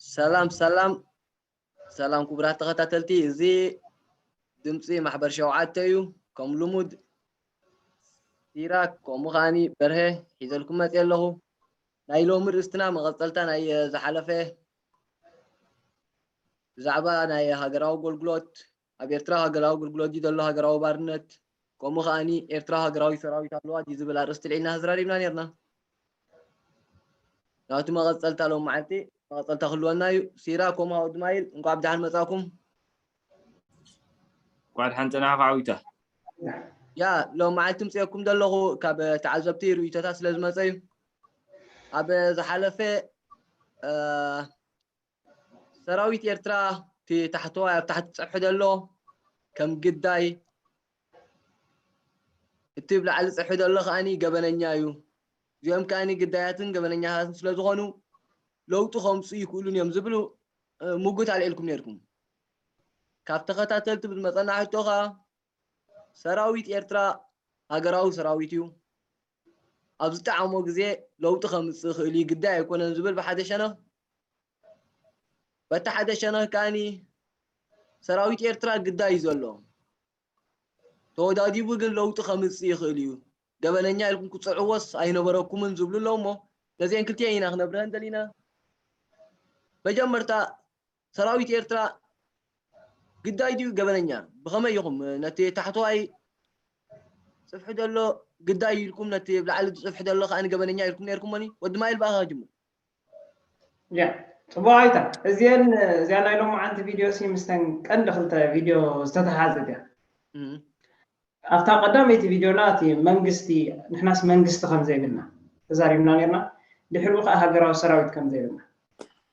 ሰላም ሰላም ሰላም ክቡራት ተኸታተልቲ፣ እዚ ድምፂ ማሕበር ሸውዓተ እዩ። ከም ልሙድ ሲራክ ከምኡ ከዓኒ በርሀ ሒዘልኩም መፅየ ኣለኹ። ናይ ሎሚ ርእስትና መቐፀልታ ናይ ዝሓለፈ ብዛዕባ ናይ ሃገራዊ ኣገልግሎት፣ ኣብ ኤርትራ ሃገራዊ ኣገልግሎት ድዩ ዘሎ፣ ሃገራዊ ባርነት፣ ከምኡ ከዓኒ ኤርትራ ሃገራዊ ሰራዊት ኣለዋ ድዩ ዝብል ኣርእስቲ ልዒልና ተዘራሪብና ነርና። ናቱ መቐፀልታ ሎም መዓልቲ መቐፀልታ ክህልወና እዩ። ሲራ ከምኡ ኣውድማይል እንኳዕ ብደሓን መፃኩም። እንኳዕ ደሓን ፀናሕካ ዓዊታ። ያ ሎም መዓልቲ ምፅየኩም ዘለኹ ካብ ተዓዘብቲ ርእይቶታት ስለ ዝመፀ እዩ። ኣብ ዝሓለፈ ሰራዊት ኤርትራ እቲ ታሕተዋይ ኣብ ታሕቲ ፀፍሑ ዘሎ ከም ግዳይ፣ እቲ ብላዕሊ ፀፍሑ ዘሎ ከዓኒ ገበነኛ እዩ። እዚኦም ከዓኒ ግዳያትን ገበነኛታትን ስለ ዝኾኑ ለውጢ ከምፅኡ ይክእሉን እዮም ዝብሉ ሙጉት ኣልዒልኩም ነርኩም። ካብ ተኸታተልቲ ብዝመፀና ሕቶ ከዓ ሰራዊት ኤርትራ ሃገራዊ ሰራዊት እዩ። ኣብ ዝጠዓሞ ግዜ ለውጢ ከምፅእ ይኽእል እዩ፣ ግዳይ ኣይኮነን ዝብል ብሓደ ሸነኽ፣ በቲ ሓደ ሸነኽ ከዓኒ ሰራዊት ኤርትራ ግዳይ እዩ ዘሎ። ተወዳዲቡ ግን ለውጢ ከምፅእ ይኽእል እዩ። ገበነኛ ኢልኩም ክፅዕዎስ ኣይነበረኩምን ዝብሉ ኣለዉ እሞ ነዚአን ክልቲአን ኢና ክነብርሀን ደሊና። መጀመርታ ሰራዊት ኤርትራ ግዳይ ድዩ ገበነኛ? ብኸመይ ኢኹም ነቲ ታሕተዋይ ፅፍሒ ዘሎ ግዳይ ኢልኩም ነቲ ብላዕሊ ዝፅፍሒ ዘሎ ከዓ ገበነኛ ኢልኩም ነርኩሞኒ? ወዲ ማይል ብኣኻ ጅምር። ያ ፅቡቅ ኣይታ እዚአን እዚኣ ናይ ሎማዓንቲ ቪድዮ ሲ ምስተን ቀንዲ ክልተ ቪድዮ ዝተተሓዘት እያ። ኣብታ ቀዳመይቲ ቪድዮና እቲ መንግስቲ ንሕናስ መንግስቲ ከም ዘይብልና ተዛሪብና ነርና። ድሕሪኡ ከዓ ሃገራዊ ሰራዊት ከም ዘይብልና።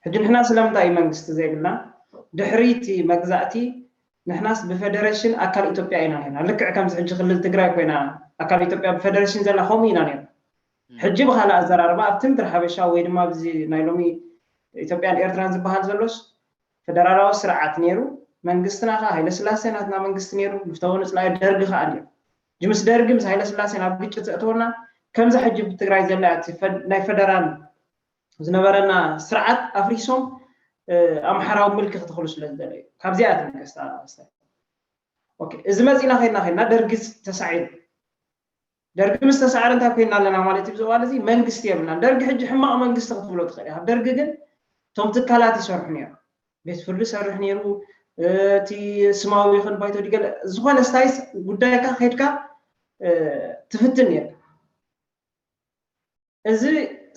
ሕጂ ንሕና ስለምንታይ እዩ መንግስቲ ዘይብልና? ድሕሪ እቲ መግዛእቲ ንሕናስ ብፈደረሽን ኣካል ኢትዮጵያ ኢና ነርና። ልክዕ ከምዚ ሕጂ ክልል ትግራይ ኮይና ኣካል ኢትዮጵያ ብፈደረሽን ዘላ ከምኡ ኢና ነርና። ሕጂ ብካልእ ኣዘራርባ ኣብቲ ምድሪ ሓበሻ ወይ ድማ ኣብዚ ናይ ሎሚ ኢትዮጵያን ኤርትራን ዝበሃል ዘሎስ ፈደራላዊ ስርዓት ነይሩ። መንግስትና ከዓ ሃይለስላሴ ናትና መንግስቲ ነይሩ። ብፍተወ ንፅላኢ ደርጊ ከዓ ነይሩ። ሕጂ ምስ ደርጊ ምስ ሃይለስላሴ ናብ ግጭት ዘእተወና ከምዛ ሕጂ ብትግራይ ዘላ እያ። እቲ ፈድ- ናይ ፈደራል ዝነበረና ስርዓት ኣፍሪሶም ኣምሓራዊ ምልኪ ክትኽሉ ስለ ዝደለዩ ካብዚኣ ትንቀስታ። ኦኬ፣ እዚ መፂና ከይድና ከይድና ደርጊ ተሳዒሩ። ደርጊ ምስ ተሳዕረ እንታይ ኮይና ኣለና ማለት እዩ? ብዚ እዋን እዚ መንግስቲ የብልናን። ደርጊ ሕጂ ሕማቕ መንግስቲ ክትብሎ ትኽእል ኢኻ። ደርጊ ግን እቶም ትካላት ይሰርሑ ነይሩ። ቤት ፍርዲ ይሰርሕ ነይሩ። እቲ ስማዊ ይኹን ባይቶ ዲገለ ዝኾነ ስታይስ ጉዳይካ ከይድካ ትፍትን ነይርካ። እዚ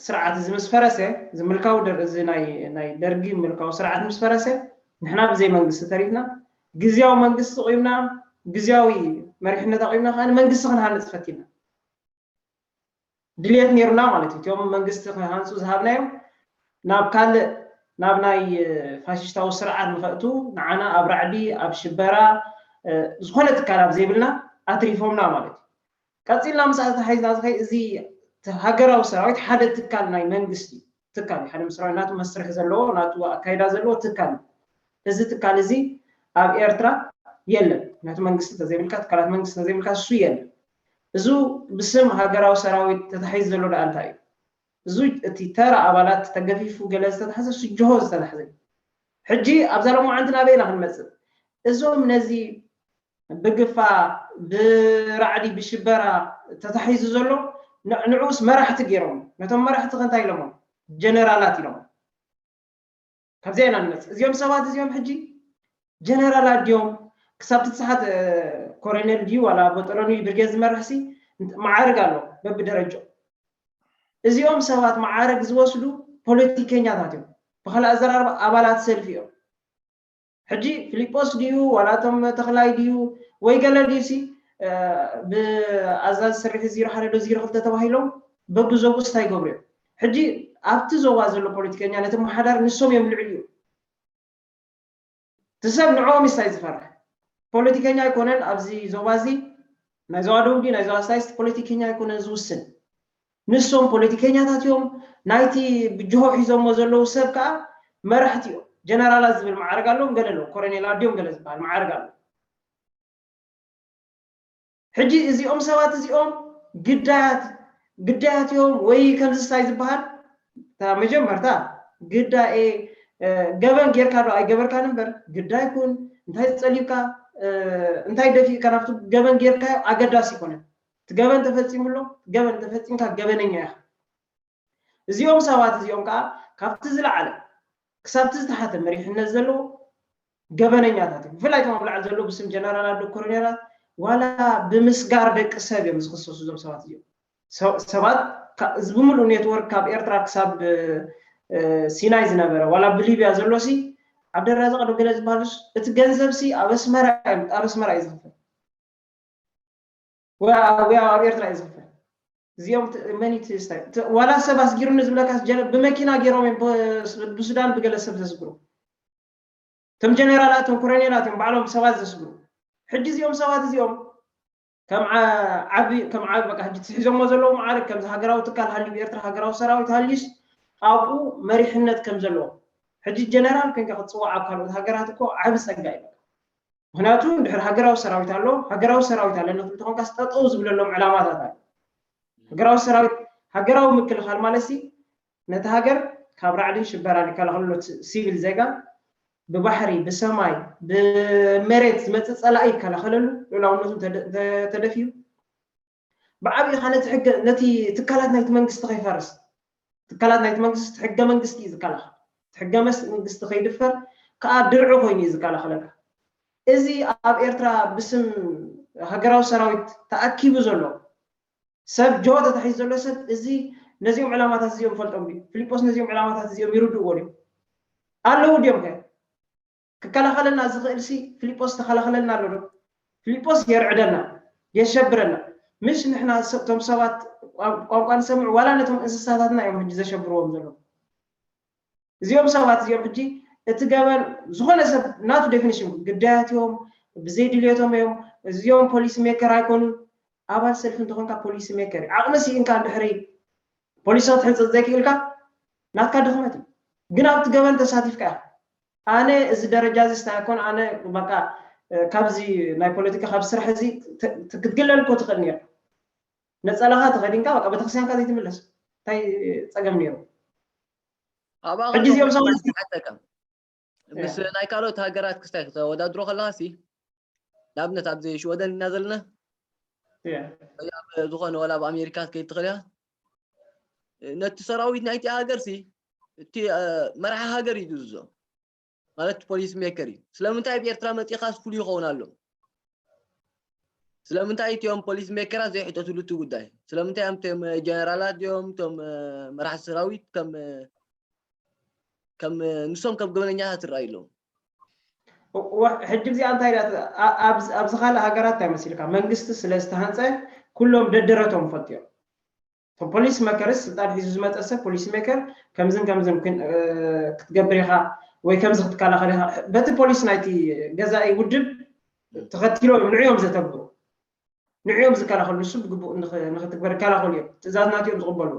ስርዓት እዚ ምስ ፈረሰ፣ እዚ ምልካዊ ደር- እዚ ናይ ናይ ደርጊ ምልካዊ ስርዓት ምስ ፈረሰ፣ ንሕና ብዘይ መንግስቲ ተሪፍና፣ ግዝያዊ መንግስቲ ቆይምና፣ ግዝያዊ መሪሕነት ኣቆይምና ከዓ መንግስቲ ክንሃንፅ ፈቲና። ድልየት ነይሩና ማለት እዩ። እቲኦም መንግስቲ ክሃንፁ ዝሃብናዮም ናብ ካልእ ናብ ናይ ፋሽስታዊ ስርዓት ንኸእቱ ንዓና ኣብ ራዕዲ ኣብ ሽበራ ዝኾነ ትካል ኣብ ዘይብልና ኣትሪፎምና ማለት እዩ። ቀፂልና ምስ ኣተሓሒዝና ዝኸይ እዚ ሃገራዊ ሰራዊት ሓደ ትካል ናይ መንግስቲ እዩ። ትካል እዩ። ሓደ ሰራዊት ናቱ መስርሒ ዘለዎ ናቱ ኣካይዳ ዘለዎ ትካል እዩ። እዚ ትካል እዚ ኣብ ኤርትራ የለን። ምክንያቱ መንግስቲ ተዘይብልካ ትካላት መንግስቲ ተዘይብልካ እሱ የለን። እዚ ብስም ሃገራዊ ሰራዊት ተታሒዙ ዘሎ ደኣ እንታይ እዩ? እዚ እቲ ተራ ኣባላት ተገፊፉ ገለ ዝተታሕዘ ስጅሆ ዝተታሕዘ እዩ። ሕጂ ኣብዛ ሎማዓንቲ ናበይ ኢና ክንመፅእ? እዞም ነዚ ብግፋ ብራዕዲ ብሽበራ ተታሒዙ ዘሎ ንዕኡስ መራሕቲ ገይሮም ነቶም መራሕቲ ከንታይ ኢሎሞም ጀነራላት ኢሎም ካብዚኣ ኢና ንመፅእ እዚኦም ሰባት እዚኦም ሕጂ ጀነራላት ድዮም ክሳብ ትስሓት ኮረኔል ድዩ ዋላ ቦጠሎኒ ብርጌድ ዝመርሕ ሲ መዓርግ ኣሎ በብደረጃ እዚኦም ሰባት መዓርግ ዝወስዱ ፖለቲከኛታት እዮም ብካልእ ኣዘራርባ ኣባላት ሰልፊ እዮም ሕጂ ፊሊጶስ ድዩ ዋላ እቶም ተኽላይ ድዩ ወይ ገለ ድዩ ሲ ብኣዛዚ ስርሒት ዚሮ ሓደ ዶ ዚሮ ክልተ ተባሂሎም በብዞቡ ስታይ ይገብሩ እዮም ሕጂ ኣብቲ ዞባ ዘሎ ፖለቲከኛ ነቲ መሓዳር ንሶም እዮም ልዕሊ እዩ እቲ ሰብ ንዕኦም ስታይ ዝፈርሕ ፖለቲከኛ ኣይኮነን ኣብዚ ዞባ እዚ ናይ ዞባ ደቡብ ድዩ ናይ ዞባ ስታይስ ፖለቲከኛ ኣይኮነን ዝውስን ንሶም ፖለቲከኛታት እዮም ናይቲ ብጅሆ ሒዞሞ ዘለዉ ሰብ ከዓ መራሕቲ እዮም ጀነራላት ዝብል መዓርግ ኣለዎም ገለ ኣለዎም ኮረኔል ኣድዮም ገለ ዝበሃል መዓርግ ኣለዎም ሕጂ እዚኦም ሰባት እዚኦም ግዳያት ግዳያት እዮም ወይ ከምዚ ስታይ ዝበሃል እታ መጀመርታ ግዳኤ ገበን ጌርካ ዶ ኣይገበርካን እምበር ግዳይ ኩን እንታይ ጸሊብካ እንታይ ደፊእካ ናብቲ ገበን ጌርካዮ ኣገዳሲ ይኮነን። እቲ ገበን ተፈጺሙ ኣሎ። ገበን ተፈጺምካ ገበነኛ ኢኻ። እዚኦም ሰባት እዚኦም ከዓ ካብቲ ዝለዓለ ክሳብቲ ዝተሓተ መሪሕነት ዘለዎ ገበነኛታት እዮም። ብፍላይ እቶም ኣብ ላዕሊ ዘለዉ ብስም ጀነራላት ዶ ኮሎኔላት ዋላ ብምስጋር ደቂ ሰብ እዮም ዝኽሰሱ እዞም ሰባት እዚኦም። ሰባት እዚ ብምሉእ ኔትወርክ ካብ ኤርትራ ክሳብ ሲናይ ዝነበረ ዋላ ብሊብያ ዘሎ ሲ ዓብደራዛቕ ዶ ገለ ዝበሃሉ እቲ ገንዘብ ሲ ኣብ ኣስመራ እዮም ኣብ ኣስመራ እዩ ዝኽፈል ወይ ኣብ ኤርትራ እዩ ዝኽፈል። እዚኦም መኒት ዋላ ሰብ ኣስጊሩኒ ዝብለካ ብመኪና ገይሮም እዮም ብሱዳን ብገለ ሰብ ዘስግሩ። እቶም ጀነራላት እቶም ኮሎኔላት እዮም ባዕሎም ሰባት ዘስግሩ። ሕጂ እዚኦም ሰባት እዚኦም ከም ዓቢ ከም ዓቢ በቃ ሕጂ ትሒዞሞ ዘለዉ ማዕርግ ከምዚ ሃገራዊ ትካል ሃልዩ ብኤርትራ ሃገራዊ ሰራዊት ሃልዩስ ኣብኡ መሪሕነት ከም ዘለዎም ሕጂ ጀነራል ኮንካ ክትፅዋዕ ኣብ ካልኦት ሃገራት እኮ ዓቢ ፀጋ እዩ። ምክንያቱ እንድሕር ሃገራዊ ሰራዊት ኣሎ ሃገራዊ ሰራዊት ኣለና ትብል ተኾንካስ ጠጠው ዝብለሎም ዕላማታት ኣሎ። ሃገራዊ ሰራዊት ሃገራዊ ምክልኻል ማለት ሲ ነቲ ሃገር ካብ ራዕድን ሽበራን ይከላኸለሉ ሲቪል ዜጋ ብባሕሪ ብሰማይ ብመሬት ዝመፅእ ፀላኢ ይከላኸለሉ ልኡላውነቱ ተደፊኡ ብዓብዩ ከዓ ነቲ ሕገ ነቲ ትካላት ናይቲ መንግስቲ ከይፈርስ ትካላት ናይቲ መንግስቲ ሕገ መንግስቲ እዩ ዝከላኸል ሕገ መንግስቲ ከይድፈር ከዓ ድርዒ ኮይኑ እዩ ዝከላኸለካ። እዚ ኣብ ኤርትራ ብስም ሃገራዊ ሰራዊት ተኣኪቡ ዘሎ ሰብ ጆ ተታሒዙ ዘሎ ሰብ እዚ ነዚኦም ዕላማታት እዚኦም ፈልጦም ድዩ? ፊሊጶስ ነዚኦም ዕላማታት እዚኦም ይርድእዎ ድዮም? ኣለዉ ድዮም ከ? ክከላኸለልና ዝኽእል ሲ ፊሊጶስ ተኸላኸለልና ኣሎ ዶ? ፊሊጶስ የርዕደና የሸብረና ምሽ ንሕና እቶም ሰባት ቋንቋ ንሰምዕ ዋላ ነቶም እንስሳታትና እዮም ሕጂ ዘሸብርዎም ዘለዉ። እዚኦም ሰባት እዚኦም ሕጂ እቲ ገበን ዝኾነ ሰብ ናቱ ዴፊኒሽን ግዳያት እዮም ብዘይ ድልየቶም እዮም እዚኦም ፖሊሲ ሜከር ኣይኮኑን ኣባል ሰልፊ እንተኾንካ ፖሊሲ ሜከር እዩ ዓቕሚ ስኢንካ እንድሕሪ ፖሊሲ ክትሕንፅፅ ዘይክእልካ ናትካ ድኽመት እዩ ግን ኣብቲ ገበን ተሳቲፍካ ኢኻ ኣነ እዚ ደረጃ እዚ ስታይ ኣይኮን ኣነ በቃ ካብዚ ናይ ፖለቲካ ካብ ስራሕ እዚ ክትግለል እኮ ትኽእል ነይርካ ነፀላኻ ተኸዲንካ በቃ ቤተክርስትያንካ ዘይትምለስ እንታይ ፀገም ነይሩ ኣብኣ ሕጂ እዚኦም ሰባት ሓተካ ምስ ናይ ካልኦት ሃገራት ክስታይ ከተወዳድሮ ከለካ ሲ ንኣብነት ኣብዚ ሽወደን ኢና ዘለና ዝኾነ ወላ ኣብ ኣሜሪካ ክትከይድ ትኽእል እያ ነቲ ሰራዊት ናይቲ ሃገር ሲ እቲ መርሓ ሃገር እዩ ዝእዝዞ ማለት ፖሊስ ሜከር እዩ ስለምንታይ ኣብ ኤርትራ መፂኻስ ፍሉይ ይኸውን ኣሎ ስለምንታይ እቲኦም ፖሊስ ሜከራት ዘይሕተትሉ እቲ ጉዳይ ስለምንታይ እዮም እቶም ጀነራላት እዮም እቶም መራሕቲ ሰራዊት ከም ከም ንሶም ከም ገበነኛታት ይረኣዩ ኣለዉ ሕጂ እዚኣ እንታይ ኣብዚ ካልእ ሃገራት እንታይ መሲልካ መንግስቲ ስለ ዝተሃንፀ ኩሎም ደደረቶም ፈልጥዮም እቶም ፖሊስ መከርስ ስልጣን ሒዙ ዝመፀ ሰብ ፖሊስ ሜከር ከምዝን ከምዝን ክትገብር ኢኻ ወይ ከምዚ ክትከላኸል ኢኻ በቲ ፖሊስ ናይቲ ገዛኢ ውድብ ተኸቲሎም ንዕዮም ዘተግብሩ ንዕዮም ዝከላኸሉ ንሱ ብግቡእ ንክትግበር ይከላኸሉ እዮም ትእዛዝ ናትኦም ዝቕበሉ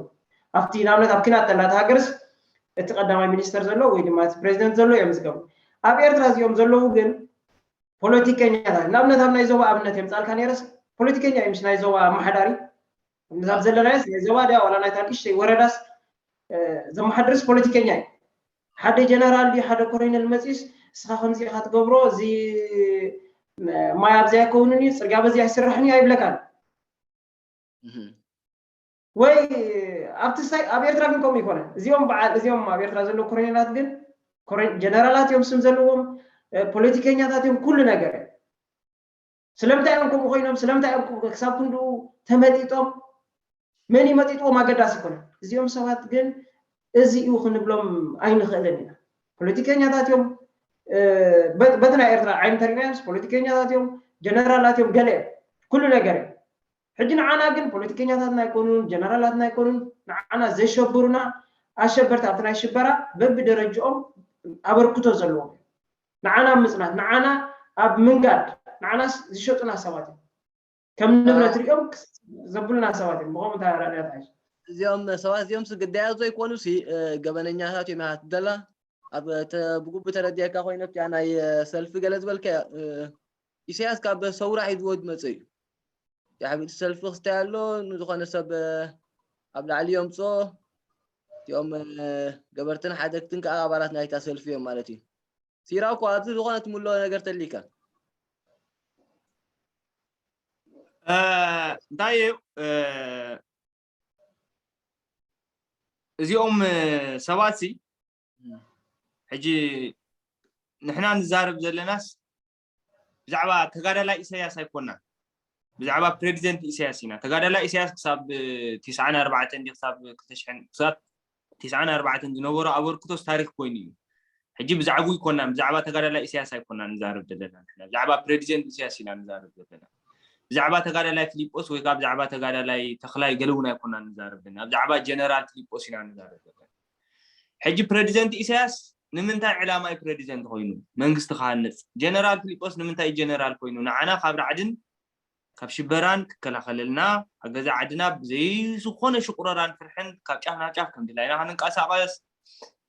ኣብቲ ንኣብነት ኣብ ኪናት ተላ ሃገርስ እቲ ቀዳማይ ሚኒስተር ዘሎ ወይ ድማ እቲ ፕሬዚደንት ዘሎ እዮም ዝገብሩ ኣብ ኤርትራ እዚኦም ዘለዉ ግን ፖለቲከኛታት ንኣብነት ኣብ ናይ ዞባ ኣብነት የምፃልካ ነይረስ ፖለቲከኛ እዩ ምስ ናይ ዞባ ኣመሓዳሪ ኣብ ዘለናዮስ ናይ ዞባ ድያ ዋላ ናይታ ንእሽተይ ወረዳስ ዘመሓድርስ ፖለቲከኛ እዩ ሓደ ጀነራል ድዩ ሓደ ኮሎኔል መፂኡስ እስኻ ከምዚ ኢኻ ትገብሮ እዚ ማይ ኣብዚ ኣይከውንን እዩ ፅርግያ በዚ ኣይስራሕን እዩ ኣይብለካን ወይ ኣብቲ ሳይ ኣብ ኤርትራ ግን ከምኡ ይኮነ እዚኦም በዓል እዚኦም ኣብ ኤርትራ ዘለዉ ኮሎኔላት ግን ጀነራላት እዮም ስም ዘለዎም ፖለቲከኛታት እዮም ኩሉ ነገር እዮም ስለምንታይ እዮም ከምኡ ኮይኖም ስለምንታይ እዮም ክሳብ ክንድኡ ተመጢጦም መን ይመጢጥዎም ኣገዳሲ ይኮነ እዚኦም ሰባት ግን እዚ እዩ ክንብሎም ኣይንኽእልን ኢና ፖለቲከኛታት እዮም በቲ ናይ ኤርትራ ዓይኒ ተሪናዮምስ ፖለቲከኛታት እዮም ጀነራላት እዮም ገለ እዮም ኩሉ ነገር እዮም ሕጂ ንዓና ግን ፖለቲከኛታትና ኣይኮኑን ጀነራላትና ኣይኮኑን ንዓና ዘሸብሩና ኣሸበርቲ ኣብቲ ናይ ሽበራ በብደረጅኦም ኣበርክቶ ዘለዎም ንዓና ኣብ ምፅናት ንዓና ኣብ ምንጋድ ንዓናስ ዝሸጡና ሰባት እዮም ከም ንብረት ሪኦም ዘብሉና ሰባት እዮም ብኸምኡ እንታይ ኣረኣእያ ትሓይሽ እዚኦም ሰባት እዚኦም ስ ግዳያት ዘይኮኑ ሲ ገበነኛታት እዮም ያት ደላ ኣብ ብጉቡ ተረዲአካ ኮይኑ ኣብቲያ ናይ ሰልፊ ገለ ዝበልከ ኢሳያስ ካብ ሰውራ ሒዝዎ ዝመፀ እዩ ያሕቢቲ ሰልፊ ክስታይ ኣሎ ንዝኾነ ሰብ ኣብ ላዕሊ የምፅኦ እቲ እዚኦም ገበርትን ሓደግትን ከዓ ኣባላት ናይታ ሰልፊ እዮም ማለት እዩ። ሲራኩ ኣብዚ ዝኾነ ትምልኦ ነገር ተሊካ? እንታይ እዩ? እዚኦም ሰባት ሲ ሕጂ ንሕና ንዛረብ ዘለናስ ብዛዕባ ተጋዳላይ ኢሳያስ ኣይኮናን። ብዛዕባ ፕሬዚደንት ኢሳያስ ኢና። ተጋዳላይ ኢሳያስ ክሳብ ትስዓን ኣርባዕተን እንዲ ክሳብ ክልተ ሽሕን ክሳብ ትስዓን ኣርባዕተን ዝነበሮ ኣበርክቶስ ታሪክ ኮይኑ እዩ። ሕጂ ብዛዕቡ ኣይኮናን፣ ብዛዕባ ተጋዳላይ ኢሳያስ ኣይኮናን ንዛረብ ዘለና ንሕና። ብዛዕባ ፕሬዚደንት ኢሳያስ ኢና ንዛረብ ዘለና። ብዛዕባ ተጋዳላይ ፊሊጶስ ወይ ከዓ ብዛዕባ ተጋዳላይ ተኽላይ ገለ እውን ኣይኮናን ንዛረብ ዘለና። ብዛዕባ ጀነራል ፊሊጶስ ኢና ንዛረብ ዘለና። ሕጂ ፕሬዚደንት ኢሳያስ ንምንታይ ዕላማ እዩ ፕሬዚደንት ኮይኑ መንግስቲ ክሃንፅ? ጀነራል ፊሊጶስ ንምንታይ ጀነራል ኮይኑ ንዓና ካብ ራዕድን ካብ ሽበራን ክከላኸለልና ኣብ ገዛ ዓድና ብዘይ ዝኾነ ሽቁረራን ፍርሕን ካብ ጫፍ ናብ ጫፍ ከም ድላይና ክንንቀሳቐስ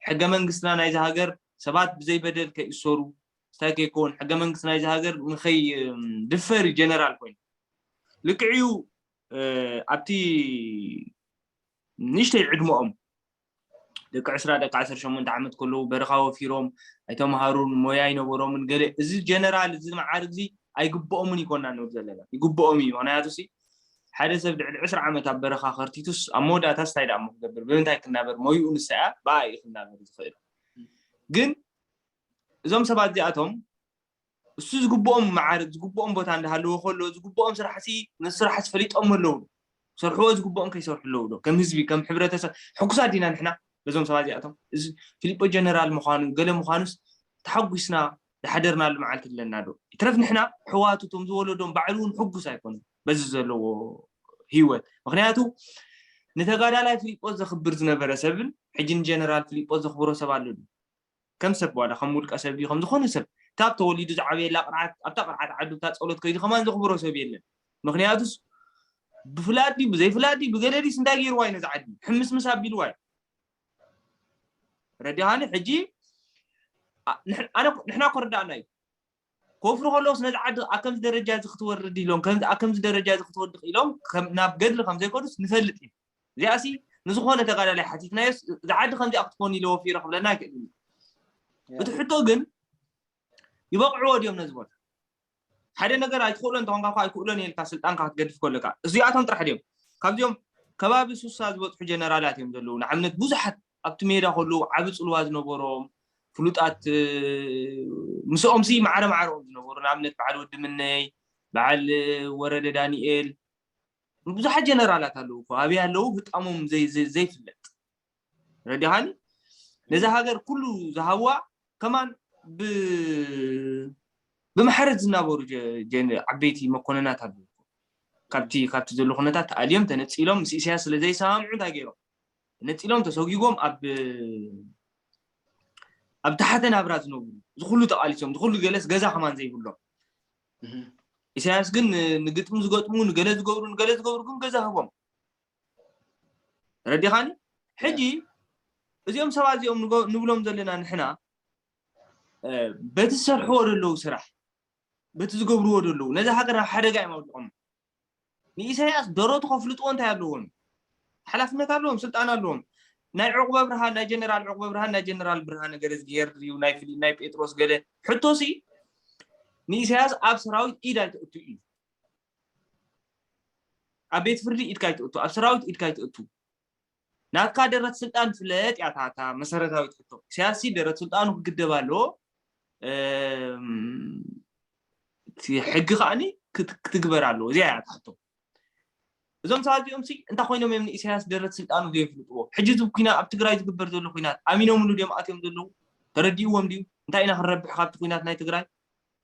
ሕገ መንግስትና ናይዚ ሃገር ሰባት ብዘይ በደል ከይእሰሩ ስታይ ከይከውን ሕገ መንግስቲ ናይዚ ሃገር ንኸይድፈር ጀነራል ኮይኑ ልክዕዩ ኣብቲ ንእሽተይ ዕድመኦም ደቂ ዕስራ ደቂ ዓሰርተ ሸሞንተ ዓመት ከለዉ በረኻ ወፊሮም ኣይተምሃሩን ሞያ ኣይነበሮምን ገለ እዚ ጀነራል እዚ መዓርግ እዚ ኣይግብኦምን ይኮና ንብል ዘለና ይግብኦም እዩ ምክንያቱ ሲ ሓደ ሰብ ልዕሊ ዕስራ ዓመት ኣብ በረኻ ከርቲቱስ ኣብ መወዳእታስ እንታይ ደኣ ክገብር ብምንታይ ክናበር ሞይኡ ንሳ እያ ብኣ እዩ ክናበር ዝኽእል ግን እዞም ሰባት እዚኣቶም እሱ ዝግብኦም መዓርግ ዝግብኦም ቦታ እንዳሃለዎ ከሎ ዝግብኦም ስራሕ ሲ ነዚ ስራሕ ሲ ፈሊጦም ኣለዉ ሰርሕዎ ዝግብኦም ከይሰርሑ ኣለዉ ዶ ከም ህዝቢ ከም ሕብረተሰብ ሕጉሳት ዲና ንሕና በዞም ሰባት እዚኣቶም እዚ ፊሊጶ ጀነራል ምዃኑ ገለ ምዃኑስ ተሓጒስና ዝሓደርናሉ መዓልቲ ኣለና ዶ ይትረፍ ንሕና ሕዋቱ እቶም ዝወለዶም ባዕሉ እውን ሕጉስ ኣይኮኑን በዚ ዘለዎ ህይወት ምክንያቱ ንተጋዳላይ ፊሊጶስ ዘኽብር ዝነበረ ሰብን ሕጂ ንጀነራል ፊሊጶስ ዘኽብሮ ሰብ ኣሎ ድዩ ከም ሰብ ዋላ ከም ውልቀ ሰብ ድዩ ከም ዝኾነ ሰብ እታ ተወሊዱ ዝዓበየላ ቅርዓት ኣብታ ቅርዓት ዓዱ እታ ፀሎት ከይዱ ከማን ዘኽብሮ ሰብ የለን ምክንያቱስ ብፍላጥ ድዩ ብዘይፍላጥ ድዩ ብገለ ድዩስ እንታይ ገይርዋ እዩ ነዚ ዓዲ ሕምስምስ ኣቢልዋ እዩ ረዲኻኒ ሕጂ ንሕና ኮርዳእና እዩ ኮፍሩ ከለውስ ነዚ ዓዲ ኣብ ከምዚ ደረጃ እዚ ክትወርድ ኢሎም ኣብ ከምዚ ደረጃ እዚ ክትወድቕ ኢሎም ናብ ገድሊ ከም ዘይኮኑስ ንፈልጥ እዩ እዚኣሲ ንዝኾነ ተጋዳላይ ሓቲትናዮስ እዚ ዓዲ ከምዚኣ ክትኮን ኢለ ወፊረ ክብለና ኣይክእልን እቲ ሕቶ ግን ይበቕዕዎ ድዮም ነዚ ቦታ ሓደ ነገር ኣይትኽእሎ እንተኾንካ እኳ ኣይክእሎን ኢልካ ስልጣንካ ክትገድፍ ከለካ እዚኣቶም ጥራሕ ድዮም ካብዚኦም ከባቢ ሱሳ ዝበፅሑ ጀነራላት እዮም ዘለዉ ንኣብነት ብዙሓት ኣብቲ ሜዳ ከለዉ ዓቢ ፅልዋ ዝነበሮም ፍሉጣት ምስኦም ሲ ማዕረ ማዕረኦም ዝነበሩ ንኣብነት በዓል ወዲ ምነይ በዓል ወረደ ዳንኤል ብዙሓት ጀነራላት ኣለዉ እኮ ኣበይ ኣለዉ ህጣሞም ዘይፍለጥ ረዲኻኒ ነዛ ሃገር ኩሉ ዝሃብዋ ከማን ብማሕረት ዝናበሩ ዓበይቲ መኮነናት ኣለዉ ካብቲ ካብቲ ዘሎ ኩነታት ተኣልዮም ተነፂሎም ምስ ኢሳያስ ስለ ዘይሰማምዑ እንታይ ገይሮም ተነፂሎም ተሰጊጎም ኣብ ኣብ ታሕተ ናብራ ዝነብሩ ዝኩሉ ተቃሊሶም ዝኩሉ ገለስ ገዛ ከማን ዘይብሎም ኢሳያስ ግን ንግጥሚ ዝገጥሙ ንገለ ዝገብሩ ንገለ ዝገብሩ ግን ገዛ ህቦም ረዲኻኒ ሕጂ እዚኦም ሰባት እዚኦም ንብሎም ዘለና ንሕና በቲ ዝሰርሕዎ ዘለዉ ስራሕ በቲ ዝገብርዎ ዘለዉ ነዚ ሃገር ናብ ሓደጋ እዮም ኣውዲቖም ንኢሳያስ ደሮቱ ከፍልጥዎ እንታይ ኣለዎም ሓላፍነት ኣለዎም ስልጣን ኣለዎም ናይ ዕቁበ ብርሃን ናይ ጀነራል ዕቁበ ብርሃን ናይ ጀነራል ብርሃነ ገረዝጊሄር ድዩ ናይ ፍሊ ናይ ጴጥሮስ ገለ ሕቶሲ ንኢሳያስ ኣብ ሰራዊት ኢድ ኣይተእቱ እዩ ኣብ ቤት ፍርዲ ኢድካ ኣይተእቱ ኣብ ሰራዊት ኢድካ ኣይተእቱ ናትካ ደረት ስልጣን ፍለጥ እያ እታ መሰረታዊት ሕቶ። ኢሳያስ ደረት ስልጣኑ ክግደብ ኣለዎ፣ እቲ ሕጊ ከዓኒ ክትግበር ኣለዎ። እዚኣ እያ እታ ሕቶ። እዞም ሰባት እዚኦም ሲ እንታይ ኮይኖም እዮም ንኢሳያስ ደረት ስልጣኑ ዘየፍልጥዎ? ሕጂ እዚ ኩናት ኣብ ትግራይ ዝግበር ዘሎ ኩናት ኣሚኖምሉ ድዮም ኣትዮም ዘለዉ? ተረዲእዎም ድዩ? እንታይ ኢና ክንረብሕ ካብቲ ኩናት ናይ ትግራይ?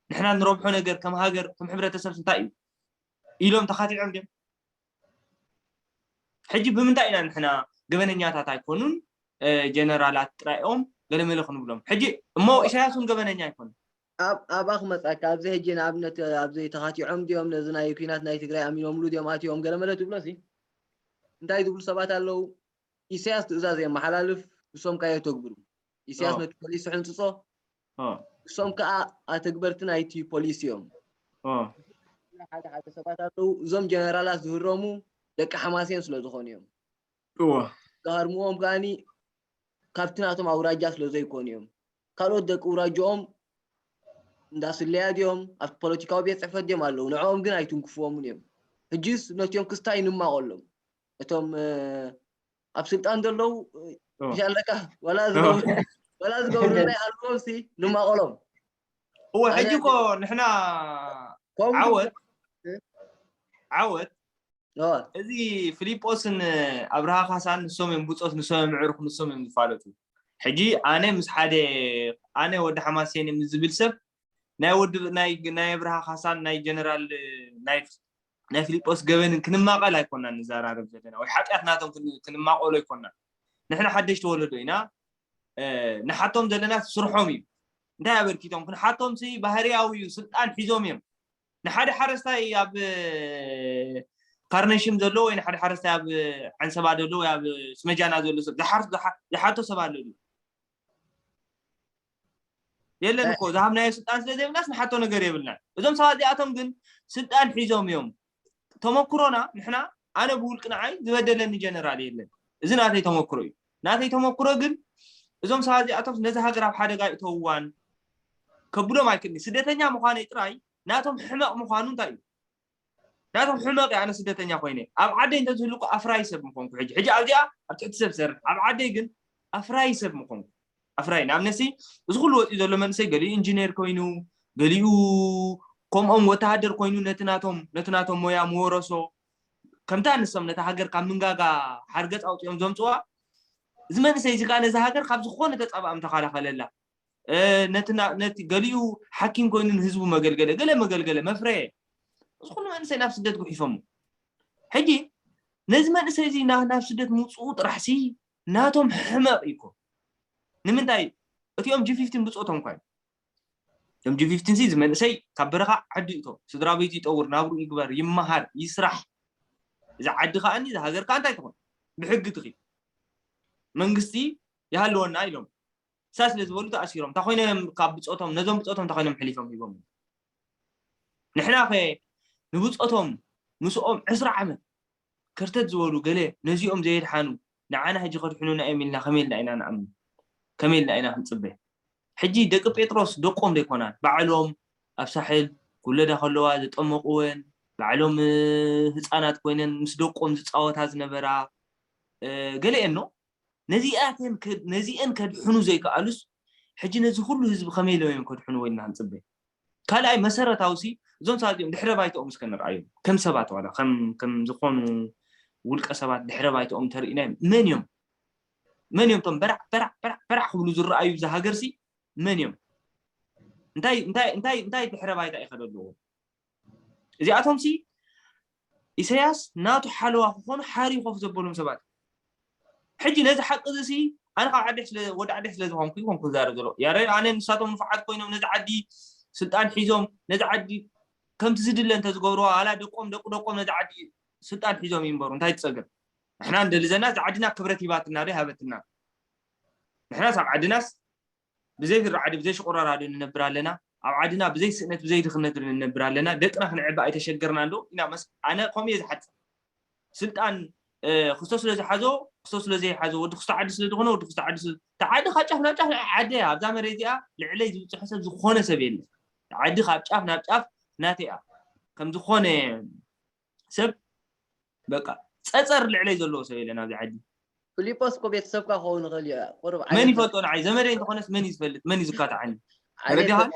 ንሕና ንረብሖ ነገር ከም ሃገር ከም ሕብረተሰብ እንታይ እዩ ኢሎም ተኻቲዖም ድዮም? ሕጂ ብምንታይ ኢና ንሕና ገበነኛታት ኣይኮኑን ጀነራላት ጥራይ እዮም ገለመለ ክንብሎም? ሕጂ እሞ ኢሳያስ እውን ገበነኛ ኣይኮነን። ኣብ ኣብኣ ክመፃካ ኣብዚ ሕጂ ንኣብነት ኣብዚ ተኻቲዖም ድዮም ነዚ ናይ ኩናት ናይ ትግራይ ኣሚኖምሉ ድዮም ኣትዮም ገለመለ ትብሎ ሲ እንታይ ዝብሉ ሰባት ኣለዉ ኢሳያስ ትእዛዝ የመሓላልፍ ንሶም ከ የተግብሩ ኢሳያስ ነቲ ፖሊሲ ሕንፅፆ ንሶም ከዓ ኣተግበርቲ ናይቲ ፖሊሲ እዮም ሓደ ሓደ ሰባት ኣለዉ እዞም ጀነራላት ዝህረሙ ደቂ ሓማሴን ስለ ዝኾኑ እዮም ዝሃርምዎም ከዓኒ ካብቲ ናቶም ኣውራጃ ስለ ዘይኮኑ እዮም። ካልኦት ደቂ ውራጅኦም እንዳ ስለያ ድዮም ኣብቲ ፖለቲካዊ ቤት ፅሕፈት ድዮም ኣለዉ፣ ንዕኦም ግን ኣይትንክፍዎምን እዮም። ሕጂስ ነቲኦም ክስታይ ንማቐሎም። እቶም ኣብ ስልጣን ዘለዉ ኣለካ ዋላ ዝገብሩና ይሃልዎም ሲ ንማቐሎም። እወ ሕጂ እኮ ንሕና ዓወት ዓወት እዚ ፊሊጶስን ኣብርሃ ካሳን ንሶም እዮም ብፆት፣ ንሶም እዮም ምዕሩክ፣ ንሶም እዮም ዝፋለጡ። ሕጂ ኣነ ምስ ሓደ ኣነ ወዲ ሓማሴን ምስ ዝብል ሰብ ናይ ወዲ ናይ ናይ ኣብርሃ ካሳን ናይ ጀነራል ናይ ናይ ፊሊጶስ ገበንን ክንማቐል ኣይኮናን ንዘራረብ ዘለና ወይ ሓጢኣት ናቶም ክንማቐሎ ኣይኮናን። ንሕና ሓደሽቲ ወለዶ ኢና። ንሓቶም ዘለና ስርሖም እዩ። እንታይ ኣበርኪቶም ክንሓቶም ሲ ባህርያዊ እዩ። ስልጣን ሒዞም እዮም። ንሓደ ሓረስታይ ኣብ ካርነሽም ዘሎ ወይ ንሓደ ሓረስታይ ኣብ ዓንሰባ ዘሎ ወይ ኣብ ስመጃና ዘሎ ሰብ ዝሓቶ ሰብ ኣሎ ድዩ? የለን እኮ ዝሃብናዮ ስልጣን ስለ ዘይብልናስ ንሓቶ ነገር የብልናን። እዞም ሰባት እዚኣቶም ግን ስልጣን ሒዞም እዮም። ተመክሮና ንሕና ኣነ ብውልቂ ንዓይ ዝበደለኒ ጀነራል የለን። እዚ ናተይ ተመክሮ እዩ። ናተይ ተመክሮ ግን እዞም ሰባት እዚኣቶም ነዚ ሃገር ኣብ ሓደጋ ይእተውዋን ከብሎም ኣይክእልኒ። ስደተኛ ምዃነይ ጥራይ ናቶም ሕመቕ ምዃኑ እንታይ እዩ? ናቶም ሕመቕ እየ ኣነ ስደተኛ ኮይነ። ኣብ ዓደይ እንተዝህሉ እኮ ኣፍራይ ሰብ ምኾንኩ። ሕጂ ሕጂ ኣብዚኣ ኣብ ትሕቲ ሰብ ሰርሕ፣ ኣብ ዓደይ ግን ኣፍራይ ሰብ ምኾንኩ። ኣፍራይ ንኣብነሲ እዚ ኩሉ ወፂኡ ዘሎ መንእሰይ ገሊኡ ኢንጂነር ኮይኑ ገሊኡ ከምኦም ወተሃደር ኮይኑ ነቲ ናቶም ነቲ ናቶም ሞያ ምወረሶ ከምታ ንሶም ነታ ሃገር ካብ ምንጋጋ ሓርገፅ ኣውፅኦም ዘምፅዋ እዚ መንእሰይ እዚ ከዓ ነዚ ሃገር ካብ ዝኾነ ተፃባእም ተኸላኸለላ ነቲ ገሊኡ ሓኪም ኮይኑ ንህዝቡ መገልገለ ገለ መገልገለ መፍረየ እዚ ኩሉ መንእሰይ ናብ ስደት ጉሒፎሞ ሕጂ ነዚ መንእሰይ እዚ ናብ ስደት ምውፅኡ ጥራሕሲ ናቶም ሕመቕ እዩ እኮ ንምንታይ እቲኦም ጂ ፊፍቲን ብፆቶም እኳ እዮም እቶም ጂ ፊፍቲን እዚ መንእሰይ ካብ በረኻ ዓዱ ይእቶ ስድራ ቤቱ ይጠውር ናብሩ ይግበር ይመሃር ይስራሕ እዚ ዓዲ ከዓኒ እዚ ሃገር ከዓ እንታይ ትኾን ብሕጊ ትኺድ መንግስቲ ይሃለወና ኢሎም ሳ ስለ ዝበሉ ተኣሲሮም እንታይ ኮይኖም ካብ ብፆቶም ነዞም ብፆቶም እንታይ ኮይኖም ሕሊፎም ሂቦም ንሕና ኸ ንብፆቶም ምስኦም ዕስራ ዓመት ከርተት ዝበሉ ገለ ነዚኦም ዘየድሓኑ ንዓና ሕጂ ከድሕኑና እዮም ኢልና ከመይ ኢልና ኢና ንኣምን ከመይ ኢልና ኢና ክንፅበ ሕጂ ደቂ ጴጥሮስ ደቆም ዘይኮናን ባዕሎም ኣብ ሳሕል ክውለዳ ከለዋ ዘጠመቁወን ባዕሎም ህፃናት ኮይነን ምስ ደቆም ዝፃወታ ዝነበራ ገለ እየን ኖ ነዚኣተን ነዚአን ከድሕኑ ዘይከኣሉስ ሕጂ ነዚ ኩሉ ህዝቢ ከመይ ኢሎም እዮም ከድሕንዎ ኢልና ክንፅበ ካልኣይ መሰረታዊ ሲ እዞም ሰባት እዮም ድሕረ ባይተኦም እስከ ንርኣዮም ከም ሰባት ዋላ ከም ከም ዝኾኑ ውልቀ ሰባት ድሕረ ባይተኦም ተርእናዮም መን እዮም መን እዮም ቶም በራሕ በራሕ በራሕ በራሕ ክብሉ ዝረኣዩ እዚ ሃገር ሲ መን እዮም እንታይ እንታይ እንታይ እንታይ ድሕረ ባይታ ይኸደ ኣለዎ እዚኣቶም ሲ ኢሳያስ ናቱ ሓለዋ ክኾኑ ሓሪ ኮፍ ዘበሎም ሰባት ሕጂ ነዚ ሓቂ እዚ ሲ ኣነ ካብ ዓዲ ወዲ ዓዲ ስለ ዝኾንኩ ይኮንኩ ዛረብ ዘሎ ያረ ኣነ ንሳቶም ንፉዓት ኮይኖም ነዚ ዓዲ ስልጣን ሒዞም ነዚ ዓዲ ከምቲ ዝድለ እንተዝገብርዋ ዋላ ደቆም ደቁ ደቆም ነዚ ዓዲ ስልጣን ሒዞም ይንበሩ እንታይ ትፀገም ንሕና እንደልዘና እዚ ዓድና ክብረት ሂባትና ዶ ሃበትና ንሕናስ ኣብ ዓድናስ ብዘይ ራዕዲ ብዘይ ሽቁራራዶ ንነብር ኣለና ኣብ ዓድና ብዘይ ስእነት ብዘይ ድኽነት ንነብር ኣለና ደቅና ክንዕባ ኣይተሸገርና እንዶ ኢና መስ ኣነ ከምኡ እየ ዝሓጽብ ስልጣን ክስቶ ስለ ዝሓዞ ክስቶ ስለ ዘይሓዞ ወዲ ክስቶ ዓዲ ስለ ዝኾነ ወዲ ክስቶ ዓዲ ስለ ተዓዲ ካብ ጫፍ ናብ ጫፍ ንዓይ ዓደ ኣብዛ መሬት እዚኣ ልዕለይ ዝብፅሖ ሰብ ዝኾነ ሰብ የለ ዓዲ ካብ ጫፍ ናብ ጫፍ ናተይ እያ ከም ዝኾነ ሰብ በቃ ፀፀር ልዕለይ ዘለዎ ሰብ የለን ኣብዚ ዓዲ ፊሊጶስ እኮ ቤተሰብካ ክኸውን ይኽእል እዩ ቁሩብ መን ይፈልጦ ንዓይ ዘመደይ እንተኾነስ መን እዩ ዝፈልጥ መን እዩ ዝካትዓኒ ተረዲኻን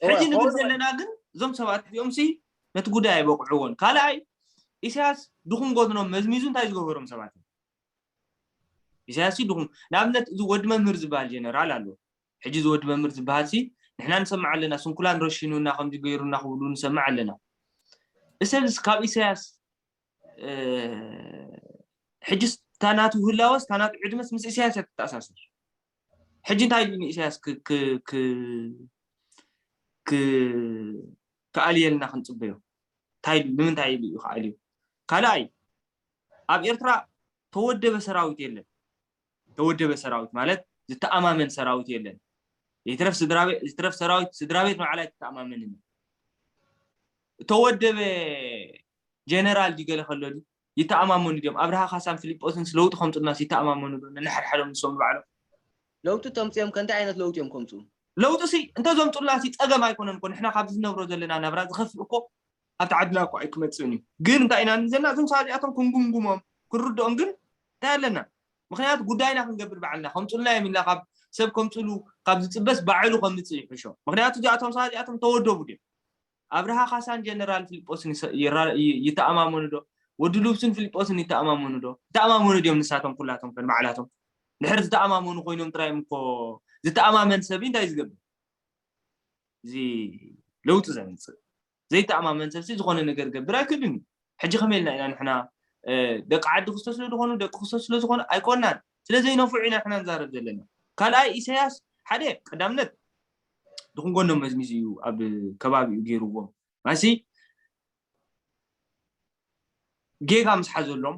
ሕጂ ንብል ዘለና ግን እዞም ሰባት እዚኦም ሲ ነቲ ጉዳይ ኣይበቕዕዎን ካልኣይ ኢሳያስ ድኹም ጎድኖም መዝሚዙ እንታይ ዝገበሮም ሰባት እዮም ኢሳያስ ድኹም ንኣብነት እዚ ወዲ መምህር ዝበሃል ጀነራል ኣሎ ሕጂ እዚ ወዲ መምህር ዝበሃል ሲ ንሕና ንሰምዕ ኣለና ስንኩላን ረሺኑና ከምዚ ገይሩና ክብሉ ንሰምዕ ኣለና እሰብስ ካብ ኢሳያስ ሕጅስ ታናቱ ህላወስ ታናቱ ዕድመስ ምስ ኢሳያስ እያ ትተኣሳሰር ሕጂ እንታይ ኢሉ ንኢሳያስ ክኣልየልና ክንፅበዮ እንታይ ኢሉ ንምንታይ ኢሉ እዩ ክኣልዩ ካልኣይ ኣብ ኤርትራ ተወደበ ሰራዊት የለን ተወደበ ሰራዊት ማለት ዝተኣማመን ሰራዊት የለን ይትረፍ ሰራዊት ስድራ ቤት ንባዕላ ኣይትተኣማመንን ተወደበ ጀነራል ድዩ ገለ ከሎ ድዩ ይተኣማመኑ ድዮም ኣብርሃ ካሳን ፊሊጶስን ለውጢ ከምፅኡልናስ ይተኣማመኑ ዶ ነንሓድሓዶም ንሶም ንባዕሎም ለውጢ ተምፅኦም ከእንታይ ዓይነት ለውጢ እዮም ከምፁ? ለውጢ ሲ እንተዘምፁላ ሲ ፀገም ኣይኮነን እኮ። ንሕና ካብዚ ዝነብሮ ዘለና ናብራ ዝኸፍእ እኮ ኣብቲ ዓድና እኮ ኣይክመፅእን እዩ። ግን እንታይ ኢና ንዘና እዞም ሰባት እዚኣቶም ክንጉምጉሞም ክንርድኦም ግን እንታይ ኣለና? ምክንያቱ ጉዳይና ክንገብር ባዕልና ከምፁልና እዮም ኢልና ካብ ሰብ ከምፅሉ ካብ ዝፅበስ ባዕሉ ከምፅእ ይሕሾ። ምክንያቱ እዚኣቶም ሰባት እዚኣቶም ተወደቡ ድዮም? ኣብርሃ ካሳን ጀነራል ፊልጶስን ይተኣማመኑ ዶ? ወዲ ሉብስን ፊልጶስን ይተኣማመኑ ዶ? ይተኣማመኑ ድዮም ንሳቶም ኩላቶም ከን ባዕላቶም? ድሕር ዝተኣማመኑ ኮይኖም ጥራይ እኮ ዝተኣማመን ሰብ እንታይ ዝገብር? እዚ ለውጢ ዘምፅእ ዘይተኣማመን ሰብሲ ዝኾነ ነገር ገብር ኣይክእልን እዩ። ሕጂ ከመይ ኢልና ኢና ንሕና ደቂ ዓዲ ክስቶ ስለ ዝኾኑ ደቂ ክስቶ ስለ ዝኾኑ ኣይኮናን። ስለ ዘይነፍዑ ኢና ንሕና ንዛረብ ዘለና። ካልኣይ ኢሳያስ ሓደ ቀዳምነት ድኹን ጎኖም መዝሚዙ እዩ ኣብ ከባቢኡ ገይርዎም ማሲ ጌጋ ምስ ሓዘሎም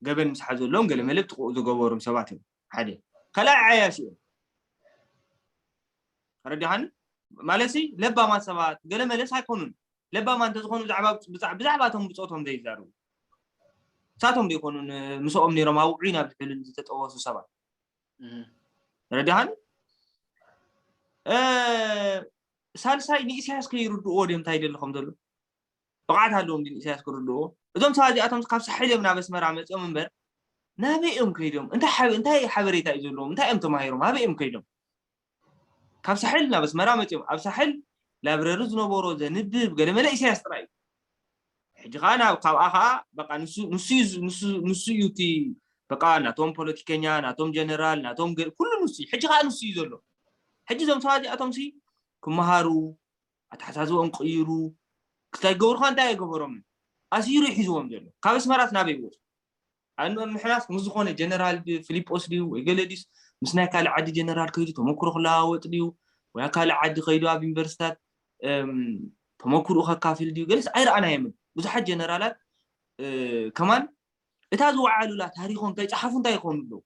ገበን ምስ ሓዘሎም ገለ መለ ብጥቕኡ ዝገበሮም ሰባት እዮም። ሓደ ካልኣይ ዓያሽ እዮም። ረዲኻኒ ማለት ሲ ለባማት ሰባት ገለ መለስ ኣይኮኑን። ለባማ እንተዝኾኑ ብዛዕባ ብዛዕባ እቶም ብፆቶም ዘይዛረቡ ሳቶም ዘይኮኑን ምስኦም ነይሮም ኣብዑይ ናብ ዝሕልን ዝተጠወሱ ሰባት ረዲኻኒ። ሳልሳይ ንኢሳያስ ከይርድእዎ ድዮም እንታይ ይደሊ ከም ዘሎ ብቕዓት ኣለዎም ድን ኢሳያስ ክርድእዎ? እዞም ሰባት እዚኣቶም ካብ ሳሕል እዮም ናብ ኣስመራ መፅኦም እምበር ናበይ እዮም ከይዶም? እንታይ ሓበሬታ እዩ ዘለዎም? እንታይ እዮም ተማሂሮም? ኣበይ እዮም ከይዶም? ካብ ሳሕል ናብ ኣስመራ መፅኦም ኣብ ሳሕል ላብረሪ ዝነበሮ ዘንብብ ገለመለ ኢሳያስ ጥራይ እዩ። ሕጂ ከዓ ናብ ካብኣ ከዓ በቃ ንሱ ንሱ እዩ ንሱ ንሱ እዩ እቲ በቃ ናቶም ፖለቲከኛ ናቶም ጀነራል ናቶም ገ- ኩሉ ንሱ እዩ። ሕጂ ከዓ ንሱ እዩ ዘሎ። ሕጂ እዞም ሰባት እዚኣቶም ሲ ክመሃሩ ኣተሓሳስቦም ክቕይሩ ክሳይ ገብሩካ እንታይ ኣይገበሮምን ኣሲሩ እዩ ሒዝዎም ዘሎ። ካብ ኣስመራስ ናበይ ወፁ? ኣን ምሕናስ ምስ ዝኾነ ጀነራል ፊሊጶስ ድዩ ወይ ገለ ድዩስ ምስ ናይ ካልእ ዓዲ ጀነራል ከይዱ ተመክሮ ክለዋወጥ ድዩ ወይ ኣብ ካልእ ዓዲ ከይዱ ኣብ ዩኒቨርሲታት ተመክርኡ ከካፍል ድዩ ገለስ ኣይረኣናዮምን። ብዙሓት ጀነራላት ከማን እታ ዝወዓሉላ ታሪኾም ከይፀሓፉ እንታይ ይኾኑ ኣለዉ?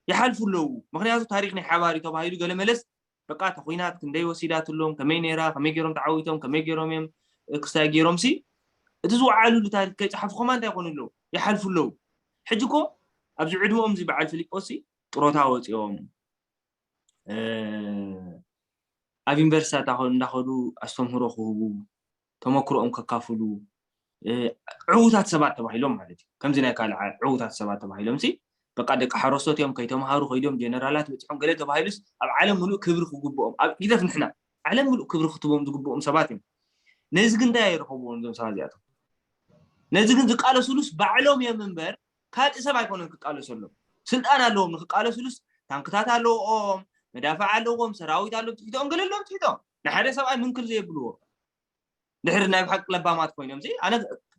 ይሓልፉ ኣለዉ። ምክንያቱ ታሪኽ ናይ ሓባር እዩ ተባሂሉ ገለ መለስ በቃ እታ ኹናት ክንደይ ወሲዳትሎም ከመይ ነይራ ከመይ ገይሮም ተዓዊቶም ከመይ ገይሮም እዮም ክስታይ ገይሮም ሲ እቲ ዝወዓሉሉ ታሪኽ ከይፀሓፉ ከማን እንታይ ይኾኑ ኣለዉ? ይሓልፉ ኣለዉ። ሕጂ እኮ ኣብዚ ዕድመኦም እዚ በዓል ፊሊጶስ ሲ ጥሮታ ወፂኦም ኣብ ዩኒቨርሲታት እንዳኸዱ ኣስተምህሮ ክህቡ ተመክሮኦም ከካፍሉ ዕዉታት ሰባት ተባሂሎም ማለት እዩ። ከምዚ ናይ ካልእ ዕዉታት ሰባት ተባሂሎም ሲ በቃ ደቂ ሓረስቶት እዮም ከይተምሃሩ ከይዶም ጀነራላት በፅሖም ገለ ተባሂሉስ ኣብ ዓለም ሙሉእ ክብሪ ክግብኦም ኣብ ኢደፍ ንሕና ዓለም ሙሉእ ክብሪ ክትቦም ዝግብኦም ሰባት እዮም። ነዚ ግን እንታይ ኣይረኸብዎም እዞም ሰባት እዚኣቶም? ነዚ ግን ዝቃለሱሉስ ባዕሎም እዮም እምበር ካልእ ሰብ ኣይኮነን ክቃለሰሎም። ስልጣን ኣለዎም ንክቃለሱሉስ ታንክታት ኣለዎም፣ መዳፍዕ ኣለዎም፣ ሰራዊት ኣለዎም፣ ትሒቶም ገለ ኣለዎም ትሒቶም ንሓደ ሰብኣይ ምንክል ዘየብልዎ ድሕሪ ናይ ብሓቂ ለባማት ኮይኖም ሲ ኣነ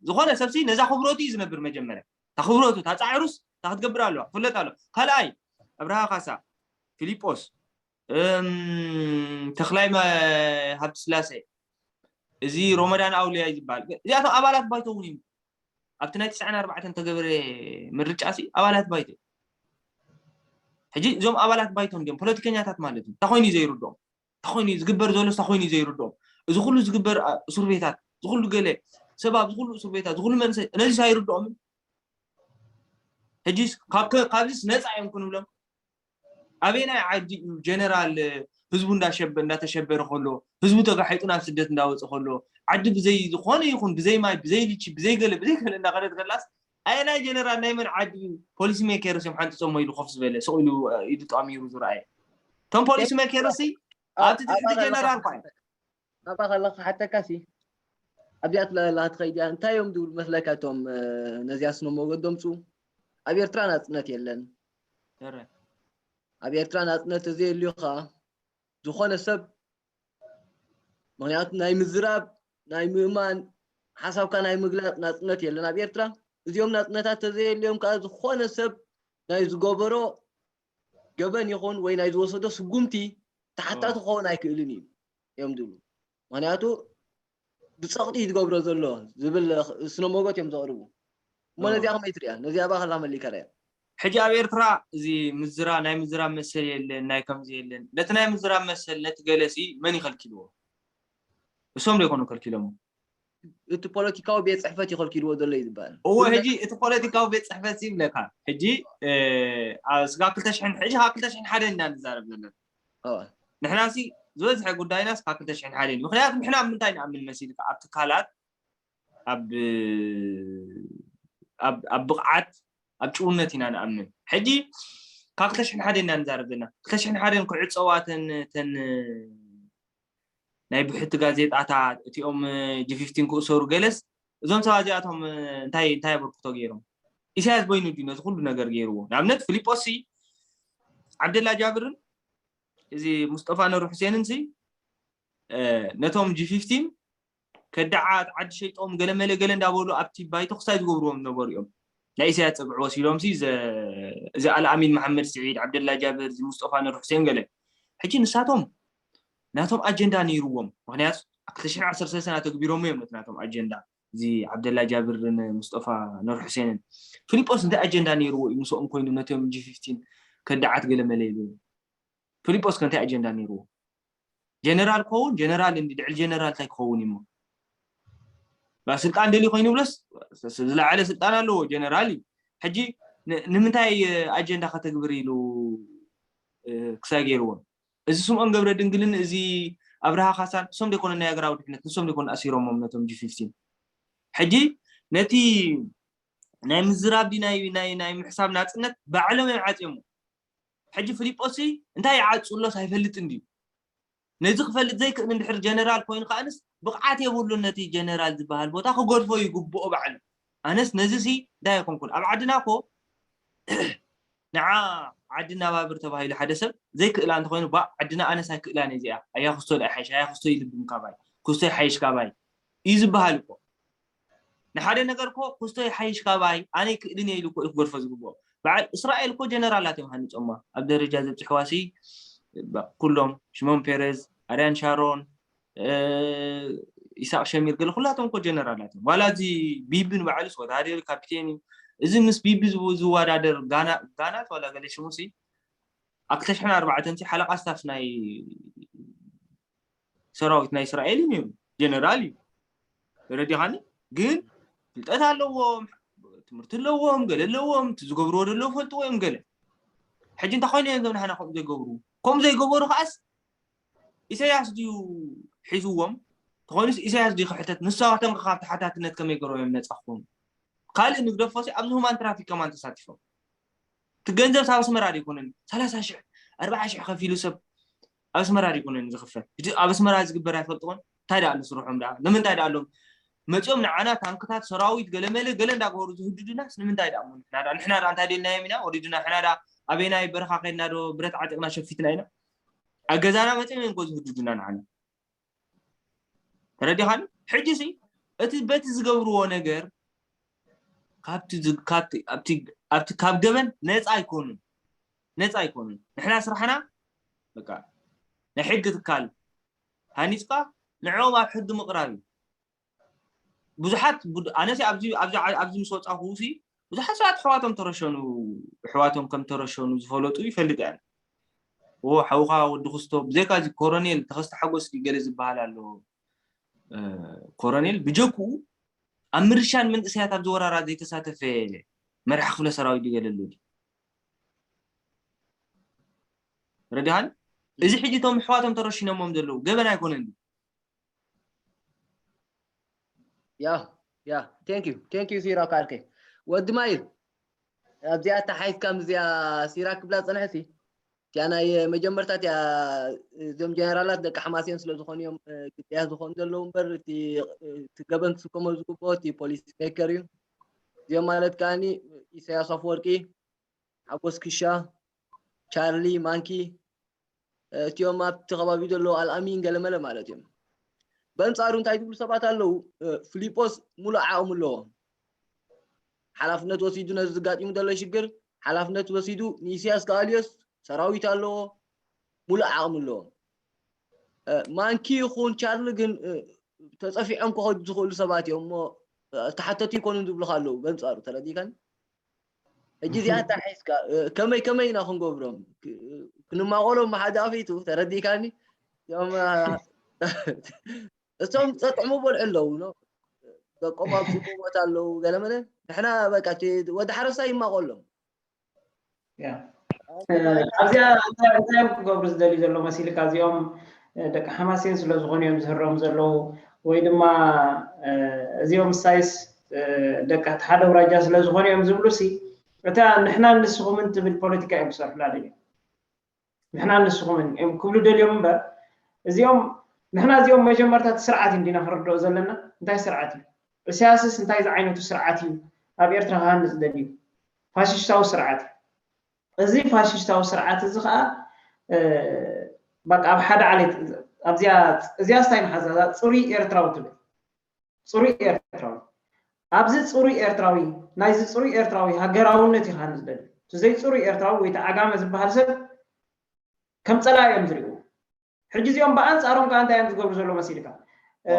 ዝኾነ ሰብሲ ነዛ ክብረቱ እዩ ዝነብር መጀመርያ እታ ክብረቱ እታ ፃዕሩስ እታ ክትገብር ኣለዋ ክፍለጥ ኣለዋ። ካልኣይ ኣብርሃ ካሳ፣ ፊሊጶስ፣ ተክላይ ሃብቲ ስላሴ፣ እዚ ሮመዳን ኣውልያ እዩ ዝበሃል። እዚኣቶም ኣባላት ባይቶ እውን እዮም። ኣብቲ ናይ ትስዓን ኣርባዕተን ተገበረ ምርጫ ሲ ኣባላት ባይቶ ሕጂ እዞም ኣባላት ባይቶ እንዲኦም ፖለቲከኛታት ማለት እዩ። እንታይ ኮይኑ እዩ ዘይርድኦም? እንታይ ኮይኑ እዩ ዝግበር ዘሎ እንታይ ኮይኑ እዩ ዘይርድኦም? እዚ ኩሉ ዝግበር እስር ቤታት፣ እዚ ኩሉ ገለ ሰብ ኣብዚ ኩሉ እስር ቤታት፣ እዚ ኩሉ መንእሰይ ነዚ ኣይርድኦምን? ሕጂስ ካብዚስ ነፃ እዮም ክንብሎም? ኣበየናይ ዓዲ እዩ ጀነራል ህዝቡ እንዳሸበ እንዳተሸበረ ከሎ ህዝቡ ተጋሒጡ ናብ ስደት እንዳወፀ ከሎ ዓዲ ብዘይ ዝኾነ ይኹን ብዘይ ማይ ብዘይ ልቺ ብዘይ ገለ ብዘይ ገለ እንዳኸደት ከላስ ኣየናይ ጀነራል ናይ መን ዓዲ እዩ ፖሊሲ ሜከርስ እዮም ሓንፂፆሞ ኢሉ ኮፍ ዝበለ ስቕ ኢሉ ኢዱ ጠሚሩ ዝረኣየ እቶም ፖሊሲ ሜከርስ ኣብቲ ትሕቲ ጀነራል ኳ ኣብኣ ከለካ ሓተካ ሲ ኣብዚኣ ትለላ ክትኸይድ እያ እንታይ እዮም ዝብሉ መስለካ እቶም ነዚኣ ስነ ሞገት ደምፁ ኣብ ኤርትራ ናፅነት የለን ኣብ ኤርትራ ናፅነት ተዘየልዩ ከዓ ዝኾነ ሰብ ምክንያቱ ናይ ምዝራብ ናይ ምእማን ሓሳብካ ናይ ምግላፅ ናፅነት የለን ኣብ ኤርትራ እዚኦም ናፅነታት ተዘየልዮም ከዓ ዝኾነ ሰብ ናይ ዝገበሮ ገበን ይኹን ወይ ናይ ዝወሰዶ ስጉምቲ ተሓታቲ ክኸውን ኣይክእልን እዩ እዮም ዝብሉ ምክንያቱ ብፀቕጢ እዩ ዝገብሮ ዘሎ ዝብል ስነ ሞገት እዮም ዘቕርቡ እሞ ነዚኣ ከመይ ትሪኣ ነዚኣ ባ ከላ መሊካ ሪኣ ሕጂ ኣብ ኤርትራ እዚ ምዝራ ናይ ምዝራብ መሰል የለን ናይ ከምዚ የለን ነቲ ናይ ምዝራብ መሰል ነቲ ገለሲ መን ይኸልኪልዎ እሶም ዶ ይኮኑ ከልኪሎሞ እቲ ፖለቲካዊ ቤት ፅሕፈት ይኸልኪልዎ ዘሎ እዩ ዝበሃል። እዎ ሕጂ እቲ ፖለቲካዊ ቤት ፅሕፈት ይብለካ ሕጂ ስጋብ ክልተ ሽሕን ሕጂ ካብ ክልተ ሽሕን ሓደ ኢና ንዛረብ ዘለና። ንሕና ሲ ዝበዝሐ ጉዳይና ስጋብ ክልተ ሽሕን ሓደ እዩ። ምክንያቱ ንሕና ኣብ ምንታይ ንኣምን መሲልካ ኣብ ትካላት ኣብ ኣብ ብቕዓት ኣብ ጭውነት ኢና ንኣምን። ሕጂ ካብ ክልተ ሽሕን ሓደ ኢና ንዛረብ ዘለና። ክልተ ሽሕን ሓደን ክዕፀዋ ተን ተን ናይ ብሕቲ ጋዜጣታት እቲኦም ጂ ፊፍቲን ክእሰሩ ገለስ እዞም ሰባት እዚኣቶም እንታይ እንታይ ኣበርክቶ ገይሮም? ኢሳያስ በይኑ ድዩ ነዚ ኩሉ ነገር ገይርዎ? ንኣብነት ፊሊጶስ ሲ ዓብደላ ጃብርን እዚ ሙስጠፋ ነሩ ሕሴንን ሲ ነቶም ጂ ፊፍቲን ከዳዓት ዓዲ ሸይጦም ገለመለ ገለ እንዳበሉ ኣብቲ ባይቶ ክሳይ ዝገብርዎም ነበሩ እዮም። ናይ ኢሳያስ ፀግዒ ወሲዶም ሲ እዚ ኣልኣሚን መሓመድ ስዒድ፣ ዓብደላ ጃብር፣ እዚ ሙስጠፋ ነሩ ሕሴን ገለ ሕጂ ንሳቶም ናቶም ኣጀንዳ ነይርዎም። ምክንያቱ ኣብ ክልተ ሽሕን ዓሰርተ ሰለስተን ኣተግቢሮም እዮም ነቲ ናቶም ኣጀንዳ። እዚ ዓብደላ ጃብርን ሙስጠፋ ነሩ ሕሴንን ፊሊጶስ እንታይ ኣጀንዳ ነይርዎ እዩ ምስኦም ኮይኑ ነቶም ጂ ፊፍቲን ከዳዓት ገለመለ ይብሉ? ፊሊጶስ ከ እንታይ ኣጀንዳ ነይርዎ? ጀነራል ክኸውን ጀነራል እንዲ ድዕል ጀነራል እንታይ ክኸውን እዩ እሞ? ስልጣን ደልዩ ኮይኑ ብለስ ዝለዓለ ስልጣን ኣለዎ ጀነራል እዩ። ሕጂ ንምንታይ ኣጀንዳ ከተግብር ኢሉ ክሳይ ገይርዎም? እዚ ስምኦን ገብረ ድንግልን እዚ ኣብርሃ ካሳን እሶም ደይኮነ ናይ ኣገራዊ ድሕነት ንሶም ደይኮነ ኣሲሮሞም ነቶም ጂ ፊፍቲን። ሕጂ ነቲ ናይ ምዝራብ ዲ ናይ ናይ ናይ ምሕሳብ ናጽነት ባዕሎም እዮም ዓጽዮሞ። ሕጂ ፊሊጶስ እንታይ ይዓጹ ኣሎስ ኣይፈልጥን ድዩ? ነዚ ክፈልጥ ዘይክእል እንድሕር ጀነራል ኮይኑ ከኣንስ ብቕዓት የብሉን ነቲ ጀነራል ዝበሃል ቦታ ክገድፎ ይግብኦ ባዕሉ። ኣነስ ነዚ ሲ እንታይ ኣይኮንኩን ኣብ ዓድና ኮ ንዓ ዓዲ ናባብር ተባሂሉ ሓደ ሰብ ዘይክእላ እንተኮይኑ ባ ዓድና ኣነስ ኣይክእላን እዚኣ ኣያ ክስቶ ዳ ሓይሽ ኣያ ክስቶ ይልብም ካባይ ክስቶ ይሓይሽ ካባይ እዩ ዝበሃል እኮ። ንሓደ ነገር እኮ ክስቶ ይሓይሽ ካባይ ኣነ ይክእልን እየ ኢሉ እኮ እዩ ክገድፎ ዝግብኦ። በዓል እስራኤል እኮ ጀነራላት እዮም ሃኒፆማ ኣብ ደረጃ ዘብፅሕዋ ሲ ኩሎም ሽሞን ፔሬዝ ኣርያን ሻሮን ኢሳቅ ሸሚር ገለ ኩላቶም እኮ ጀነራላት እዮም። ዋላ እዚ ቢቢ ንባዕሉስ ወታደር ካፒቴን እዩ። እዚ ምስ ቢቢ ዝወዳደር ጋናት ዋላ ገለ ሽሙ ሲ ኣብ ክልተ ሽሕን ኣርባዕተን ሓለቃ ስታፍ ናይ ሰራዊት ናይ እስራኤል እዩ ነይሩ። ጀነራል እዩ። ተረዲኻኒ? ግን ፍልጠት ኣለዎም፣ ትምህርቲ ኣለዎም፣ ገለ ኣለዎም፣ እቲ ዝገብርዎ ዘለዉ ፈልጥዎ እዮም ገለ። ሕጂ እንታይ ኮይኑ እዮም ዞም ንሓና ከምኡ ዘይገብሩ? ከምኡ ዘይገበሩ ከዓስ ኢሳያስ ድዩ ሒዝዎም? ተኾይኑስ ኢሳያስ ድዩ ክሕተት? ንሳቶም ካብ ተሓታትነት ከመይ ገይሮም እዮም ነፃ ክኾኑ? ካልእ ንግደፎ ሲ ኣብዚ ሁማን ትራፊክ ከማን ተሳቲፎም። እቲ ገንዘብ ኣብ ኣስመራ ዶ ይኮነን ሰላሳ ሽሕ ኣርባዓ ሽሕ ከፊሉ ሰብ ኣብ ኣስመራ ዶ ይኮነን ዝኽፈል? እቲ ኣብ ኣስመራ ዝግበር ኣይፈልጥዎን? እንታይ ደኣ ንስርሖም ደኣ ንምንታይ ደኣ ኣሎም መፂኦም ንዓና ታንክታት ሰራዊት ገለመለ ገለ እንዳገበሩ ዝህድዱናስ ንምንታይ ደኣ እሞ ንሕና ደኣ ንሕና ደኣ እንታይ ደልናዮም ኢና ወሪዱና ንሕና ደኣ ኣበይናይ በረኻ ከይድና ዶ ብረት ዓጢቕና ሸፊትና ኢና ኣብ ገዛና መፂኦም እዮም ጎ ዝህድዱና ንዓና ተረዲኻኒ ሕጂ ሲ እቲ በቲ ዝገብርዎ ነገር ካብቲ ዝ- ካብቲ ኣብቲ ኣብቲ ካብ ገበን ነፃ ኣይኮኑን ነፃ ኣይኮኑን ንሕና ስራሕና በቃ ናይ ሕጊ ትካል ሃኒፅካ ንዕኦም ኣብ ሕጊ ምቕራብ እዩ ብዙሓት ቡድ- ኣነሲ ኣብዚ ኣብዚ ዓ- ኣብዚ ምስ ወፃኹ ሲ ብዙሓት ሰባት ኣሕዋቶም ተረሸኑ ኣሕዋቶም ከም ተረሸኑ ዝፈለጡ ይፈልጥ እየ ሓውኻ ወዲ ክስቶ ብዘይካ እዚ ኮሮኔል ተኸስተ ሓጎስ ገለ ዝበሃል ኣሎ ኮሮኔል ብጀክኡ ኣብ ምርሻን መንእሰያት ኣብዚ ወራራ ዘይተሳተፈ መራሕ ክፍለ ሰራዊት ገለ ኣሎ ረዲኻን እዚ ሕጂ እቶም ኣሕዋቶም ተረሽኖሞም ዘለዉ ገበን ኣይኮነን ያ ያ thank you thank you ሲራክ ኣርከይ ወዲ ማይል ኣብዚኣ ተሓይዝካ ምስዚኣ ሲራክ ክብላ ዝፀንሐ ሲ እቲኣ ናይ መጀመርታ እቲኣ እዞም ጀነራላት ደቂ ሓማሴን ስለ ዝኾኑ እዮም ግዳያት ዝኾኑ ዘለዉ እምበር እቲ ገበን ክስከሞ ዝግብኦ እቲ ፖሊሲ ሜከር እዩ እዚኦም ማለት ከዓኒ ኢሳያስ ኣፈወርቂ ሓጎስ ክሻ ቻርሊ ማንኪ እቲኦም ኣብቲ ከባቢ ዘለዉ ኣልኣሚን ገለመለ ማለት እዮም በንፃሩ እንታይ ዝብሉ ሰባት ኣለዉ ፊሊጶስ ሙሉእ ዓቕሚ ኣለዎ ሓላፍነት ወሲዱ ነዚ ዝጋጢሙ ዘሎ ሽግር ሓላፍነት ወሲዱ ንኢሳያስ ከኣልዮስ ሰራዊት ኣለዎ ሙሉእ ዓቕሚ ኣለዎ ማንኪ ይኹን ቻርሊ ግን ተፀፊዖም ክኸዱ ዝኽእሉ ሰባት እዮም እሞ ተሓተቱ ይኮኑን ዝብሉካ ኣለዉ በንፃሩ ተረዲካን ሕጂ እዚኣ እንታይ ሒዝካ ከመይ ከመይ ኢና ክንገብሮም ክንማቆሎም ሓደ ኣፈይቱ ተረዲካኒ እቶም ፀጥዕሙ በልዑ ኣለዉ ደቆም ኣብ ጽቡቕ ቦታ ኣለዉ፣ ገለ መለ። ንሕና በቃ እቲ ወዲ ሓረስታይ ይማቖሎም። ያ። እ፣ ኣብዚኣ እንታይ እንታይ እዮም ክገብሩ ዝደልዩ ዘሎ መሲልካ? እዚኦም፣ እ፣ ደቂ ሓማሴን ስለ ዝኾኑ እዮም ዝህረሙ ዘለዉ፣ ወይ ድማ፣ እ፣ እዚኦም ሳይስ፣ እ፣ ደቂ ሓደ ኣውራጃ ስለ ዝኾኑ እዮም ዝብሉ ሲ፣ እታ ንሕናን ንስኹምን ትብል ፖለቲካ እዮም ክሰርሑላ ደልዮም። ንሕናን ንስኹምን እዮም ክብሉ ደልዮም እምበር፣ እዚኦም፣ ንሕና እዚኦም መጀመርታ እቲ ስርዓት እዩ እንዲና ክንርድኦ ዘለና። እንታይ ስርዓት እዩ? ኢሳያስስ እንታይ ዝዓይነቱ ስርዓት እዩ ኣብ ኤርትራ ክሃንጽ ደልዩ? ፋሽስታዊ ስርዓት እዩ። እዚ ፋሽስታዊ ስርዓት እዚ ኸኣ፣ እ፣ በቃ ኣብ ሓደ ዓሌት፣ ኣብዚኣ፣ እዚኣ ስታይ መሓዛ፣ እዛ ጽሩይ ኤርትራዊ ትብል። ጽሩይ ኤርትራዊ። ኣብዚ ጽሩይ ኤርትራዊ፣ ናይዚ ጽሩይ ኤርትራዊ ሃገራውነት እዩ ክሃንጽ ደልዩ። እቲ ዘይጽሩይ ኤርትራዊ ወይ እቲ ዓጋመ ዝበሃል ሰብ ከም ጸላኢ እዮም ዝርእይዎ። ሕጂ እዚኦም ብኣንጻሮም ከኣ እንታይ እዮም ዝገብሩ ዘለዉ መሲልካ? እ፣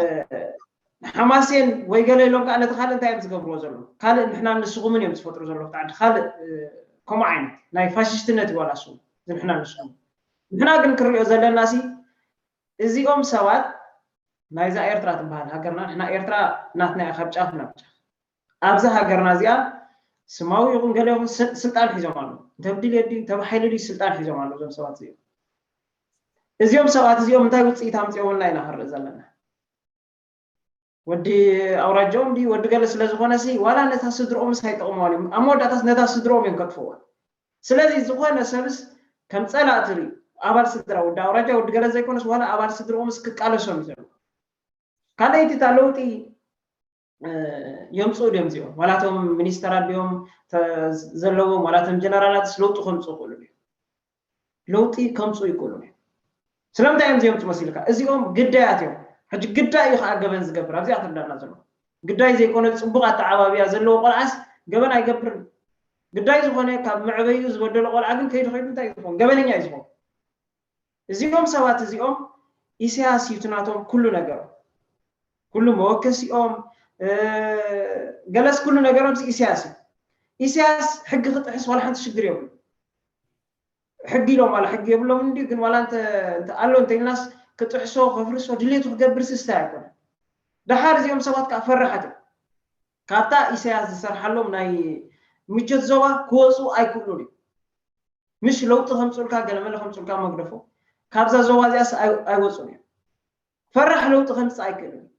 ሓማሴን ወይ ገለ ኢሎም ከኣ ነቲ ካልእ እንታይ እዮም ዝገብርዎ ዘለዉ? ካልእ ንሕናን ንስኹምን እዮም ዝፈጥሩ ዘለዉ። ብጣዕሚ ካልእ፣ እ፣ ከምኡ ዓይነት ናይ ፋሽስትነት እዩ ዋላ እሱ፣ እዚ ንሕናን ንስኹምን። ንሕና ግን ክንሪኦ ዘለና ሲ፣ እዚኦም ሰባት ናይዛ ኤርትራ ትበሃል ሃገርና፣ ንሕና ኤርትራ ናትና እያ ካብ ጫፍ ናብ ጫፍ። ኣብዛ ሃገርና እዚኣ ስማዊ ይኹን ገለ ይኹን ስ-፣ ስልጣን ሒዞም ኣለዉ። እንተ ብድልየት ድዩ፣ እንተ ብሓይሊ ድዩ ስልጣን ሒዞም ኣለዉ እዞም ሰባት እዚኦም። እዚኦም ሰባት እዚኦም እንታይ ውጽኢት ኣምጺኦምልና ኢና ክንርኢ ዘለና። ወዲ ኣውራጃኦም ድዩ፣ ወዲ ገለ ስለ ዝኾነ ሲ፣ ዋላ ነታ ስድርኦምስ ኣይጠቕምዋን እዮም። ኣብ መወዳእታስ ነታ ስድርኦም እዮም ከጥፍእዋ። ስለዚ ዝኾነ ሰብስ ከም ጸላእ ትርኢ፣ ኣባል ስድራ፣ ወዲ ኣውራጃ፣ ወዲ ገለ ዘይኮነስ ዋላ ኣባል ስድርኦምስ ክቃለሶም እዩ ዘሎ። ካልኣይቲ እታ ለውጢ፣ እ፣ የምጽኡ ድዮም እዚኦም? ዋላ እቶም ሚኒስተራት ድዮም ተ-፣ ዘለዎም፣ ዋላ እቶም ጀነራላትስ ለውጢ ከምጽኡ ይኽእሉ ድዮም? ለውጢ ከምጽኡ ይኽእሉ ድዮም? ስለምንታይ እዮም ዘምጽኡ መሲልካ? እዚኦም ግዳያት እዮም። ሕጂ ግዳይ እዩ ከዓ ገበን ዝገብር። ኣብዚኣ ትርዳና ዘሎ ግዳይ ዘይኮነ ጽቡቕ ኣተዓባብያ ዘለዎ ቆልዓስ ገበን ኣይገብርን። ግዳይ ዝኾነ ካብ መዕበዩ ዝበደሎ ቆልዓ ግን ከይዱ ከይዱ እንታይ እዩ ዝኾን? ገበነኛ እዩ ዝኾን። እዚኦም ሰባት እዚኦም ኢሳያስ እዩ እቲ ናቶም ኩሉ ነገሮም። ኩሉ መወከሲኦም፣ እ፣ ገለስ ኩሉ ነገሮም ኢሳያስ እዩ። ኢሳያስ ሕጊ ክጥሕስ ዋላ ሓንቲ ሽግር የብሉ። ሕጊ ኢሎም ዋላ ሕጊ የብሎም እንዲ፣ ግን ዋላ እንተ፣ እንተ ኣሎ እንተ ኢልናስ ክጥሕሶ፣ ከፍርሶ፣ ድሌቱ ክገብር ስስታይ ኣይኮነን። ደሓር እዚኦም ሰባት ከዓ ፈራሓት እዮም። ካብታ ኢሳያስ ዝሰርሓሎም ናይ ምቾት ዞባ ክወፁ ኣይክእሉን እዮም። ምሽ ለውጢ ከምፅኡልካ፣ ገለመለ ከምፅኡልካ መግደፎ፣ ካብዛ ዞባ እዚኣስ ኣይ-፣ ኣይወፁን እዮም። ፈራሕ ለውጢ ከምፅእ ኣይክእልን እዩ።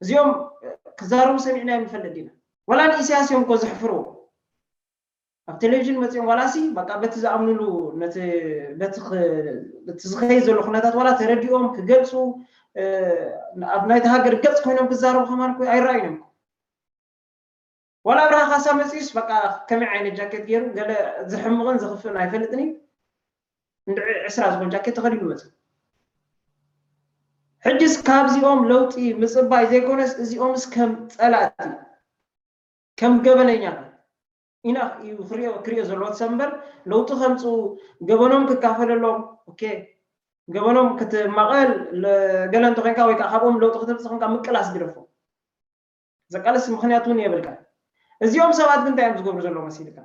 እዚኦም ክዛረቡ ሰሚዕና እዮም ንፈልጥ ዲና? ዋላ ንኢሳያስ እዮም እኮ ዘሕፍርዎ። ኣብ ቴሌቪዥን መፂኦም ዋላ ሲ በቃ በቲ ዝኣምኑሉ ነቲ፣ በቲ ኽ-፣ እቲ ዝኸይድ ዘሎ ኩነታት ዋላ ተረዲኦም ክገልፁ፣ እ፣ ኣብ ናይቲ ሃገር ገፅ ኮይኖም ክዛረቡ ከማን እኮ ኣይረኣዩን እዮም እኮ። ዋላ ኣብርሃ ካሳ መፂኡስ በቃ ከመይ ዓይነት ጃኬት ገይሩ፣ ገለ ዝሕምቕን ዝኽፍእን ኣይፈልጥን እዩ። እንድዒ ዕስራ ዝኾን ጃኬት ተኸዲኑ መፂኡ። ሕጂስ ካብዚኦም ለውጢ ምፅባይ ዘይኮነስ እዚኦምስ ከም ፀላእቲ፣ ከም ገበነኛታት ኢና እዩ ክሪኦ፣ ክሪኦ ዘለዎ ሰብ እምበር ለውጢ ከምፅኡ፣ ገበኖም ክካፈለሎም፣ ኦኬ፣ ገበኖም ክትማቐል፣ ለ-፣ ገለ እንተኾይንካ ወይ ከዓ ካብኦም ለውጢ ከተምፅእ ኮንካ ምቅላስ ግደፎ። ዘቃልስ ምኽንያት እውን የብልካ። እዚኦም ሰባት ግን እንታይ እዮም ዝገብሩ ዘለዉ መሲልካ?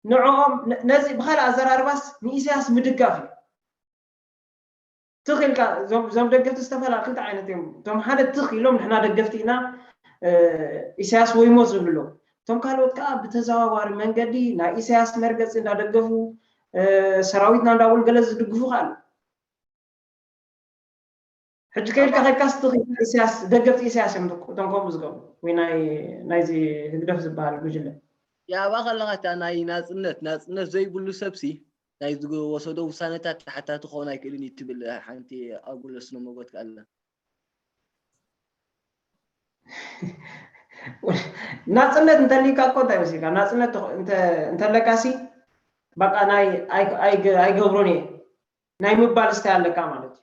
ንዕኦም ነ-፣ ነዚ ብኻልእ ኣዘራርባስ ንኢሳያስ ምድጋፍ እዩ። ትኽ ኢልካ፣ እዞም፣ እዞም ደገፍቲ ዝተፈላለ-፣ ክልተ ዓይነት እዮም። እቶም ሓደ ትኽ ኢሎም ንሕና ደገፍቲ ኢና፣ እ፣ ኢሳያስ ወይ ሞት ዝብሉ ኣለዉ። እቶም ካልኦት ከዓ ብተዘዋዋሪ መንገዲ ናይ ኢሳያስ መርገፂ እንዳደገፉ፣ እ፣ ሰራዊትና እንዳበሉ ገለ ዝድግፉ ከዓ ኣለዉ። ሕጂ ከይድካ ከይድካ ስትኽ ኢሳያስ፣ ደገፍቲ ኢሳያስ እዮም እቶም ከምኡ ዝገብሩ፣ ወይ ናይ፣ ናይዚ ህግደፍ ዝበሃል ጉጅለ። ያባ ከለኻ እታ ናይ ናጽነት፣ ናጽነት ዘይብሉ ሰብሲ ናይ ዝወሰዶ ውሳነታት ተሓታቲ ክኸውን ኣይክእልን እዩ ትብል ሓንቲ ኣጉል ስነ መጎት ኣላ። ናጽነት እንተሊካ እኮ እንታይ መሲልካ? ናጽነት ተኾ-፣ እንተ-፣ እንተለካሲ በቃ ናይ ኣይ-፣ ኣይገ-፣ ኣይገብሮን እየ ናይ ምባል ስታይ ኣለካ ማለት እዩ።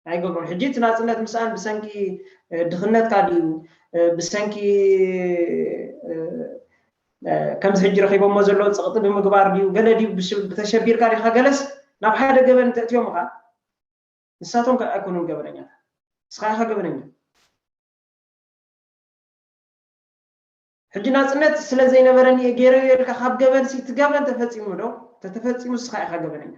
ኣይገብሮን። ሕጂ እቲ ናጽነት ምስኣን ብሰንኪ፣ እ፣ ድኽነትካ ድዩ፣ እ፣ ብሰንኪ፣ እ፣ እ፣ ከምዚ ሕጂ ረኺቦሞ ዘለዉ ጸቕጢ ብምግባር ድዩ፣ ገለ ድዩ ብሽ-፣ ተሸቢርካ ዲኻ፣ ገለስ ናብ ሓደ ገበን ተእትዮም ኢኻ። ንሳቶም ከ ኣይኮኑን ገበነኛታት። ንስኻ ኢኻ ገበነኛ። ሕጂ ናጽነት ስለ ዘይነበረኒ እየ ገይረዮ ኢልካ ካብ ገበን ሲ፣ እቲ ገበን ተፈጺሙ ዶ? ተተፈጺሙ ንስኻ ኢኻ ገበነኛ።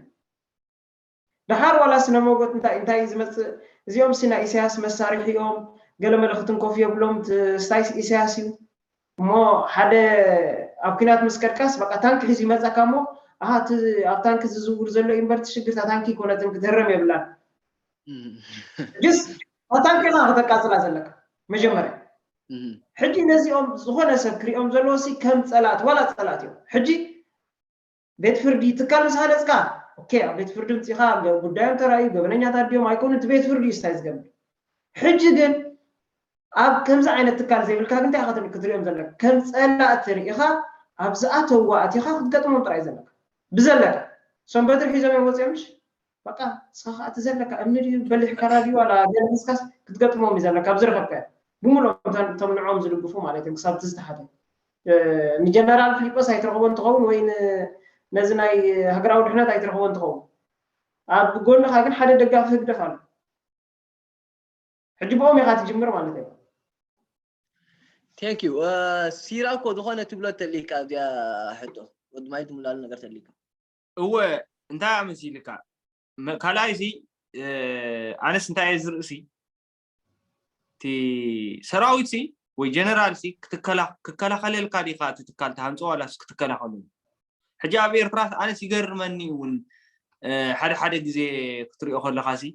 ደሓር ዋላ ስነ መጎት እንታይ፣ እንታይ እዩ ዝመጽእ? እዚኦም ሲ ናይ ኢሳያስ መሳርሒ እዮም፣ ገለ መለ ክትንከፉ የብሎም። እቲ ስታይስ ኢሳያስ እዩ እሞ ሓደ ኣብ ኲናት ምስ ከድካስ በቃ ታንኪ ሒዙ ይመፀካ እሞ፣ ኣሃ፣ እቲ ኣብ ታንኪ ዝዝውር ዘሎ እዩ እምበር እቲ ሽግር እታ ታንኪ ኣይኮነትን፣ ክትህረም የብላን። ጅስ እታ ታንኪ ኢኻ ክተቃፅላ ዘለካ መጀመርያ። ሕጂ ነዚኦም ዝኾነ ሰብ ክሪኦም ዘለዎ ሲ ከም ፀላት ዋላ ፀላት እዮም። ሕጂ ቤት ፍርዲ ትካል ምስ ሃነፅካ፣ ኦኬ፣ ኣብ ቤት ፍርዲ ምፂኻ ጉዳዮም ተራእዩ፣ ገበነኛታት ድዮም ኣይኮኑ፣ እቲ ቤት ፍርዲ እዩ ስታይ ዝገብር። ሕጂ ግን ኣብ ከምዚ ዓይነት ትካል ዘይብልካ ግን እንታይ ክትሪኦም ዘለካ? ከም ፀላእቲ ርኢኻ ኣብ ዝኣተውዋ ኣቲኻ ክትገጥሞም ጥራይ ዘለካ ብዘለካ። ሰንበትሪ ሒዞም እዮም ወፂኦም ምሽ በቃ ንስኻ ከዓ እቲ ዘለካ እምኒ ድዩ በሊሕካ ራድዩ ዋላ ገለ ሒዝካስ ክትገጥሞም እዩ ዘለካ ኣብ ዝረኸብካዮ ብምሉኦም እቶም ንዕኦም ዝድግፉ ማለት እዮም ክሳብ እቲ ዝተሓተ። ንጀነራል ፊሊጶስ ኣይትረኽቦ እንትኸውን ወይ ነዚ ናይ ሃገራዊ ድሕነት ኣይትረኽቦ እንትኸውን ኣብ ጎንኻ ግን ሓደ ደጋፊ ህግደፍ ኣሎ። ሕጂ ብኦም ኢኻ ትጅምር ማለት እዩ። Thank you። ሲራ እኮ ዝኾነ ትብሎ ተሊካ ኣብዚኣ ሕቶ ወዲ ማይ ትምላሉ ነገር ተሊካ። እወ እንታይ ኣመሲልካ ካልኣይ ሲ ኣነስ እንታይ እየ ዝርእሲ እቲ ሰራዊት ሲ ወይ ጀነራል ሲ ክከላኸለልካ ዲኻ እቲ ትካል ተሃንፆ ዋላስ ክትከላኸሉ? ሕጂ ኣብ ኤርትራ ኣነስ ይገርመኒ እውን ሓደ ሓደ ግዜ ክትሪኦ ከለኻ ሲ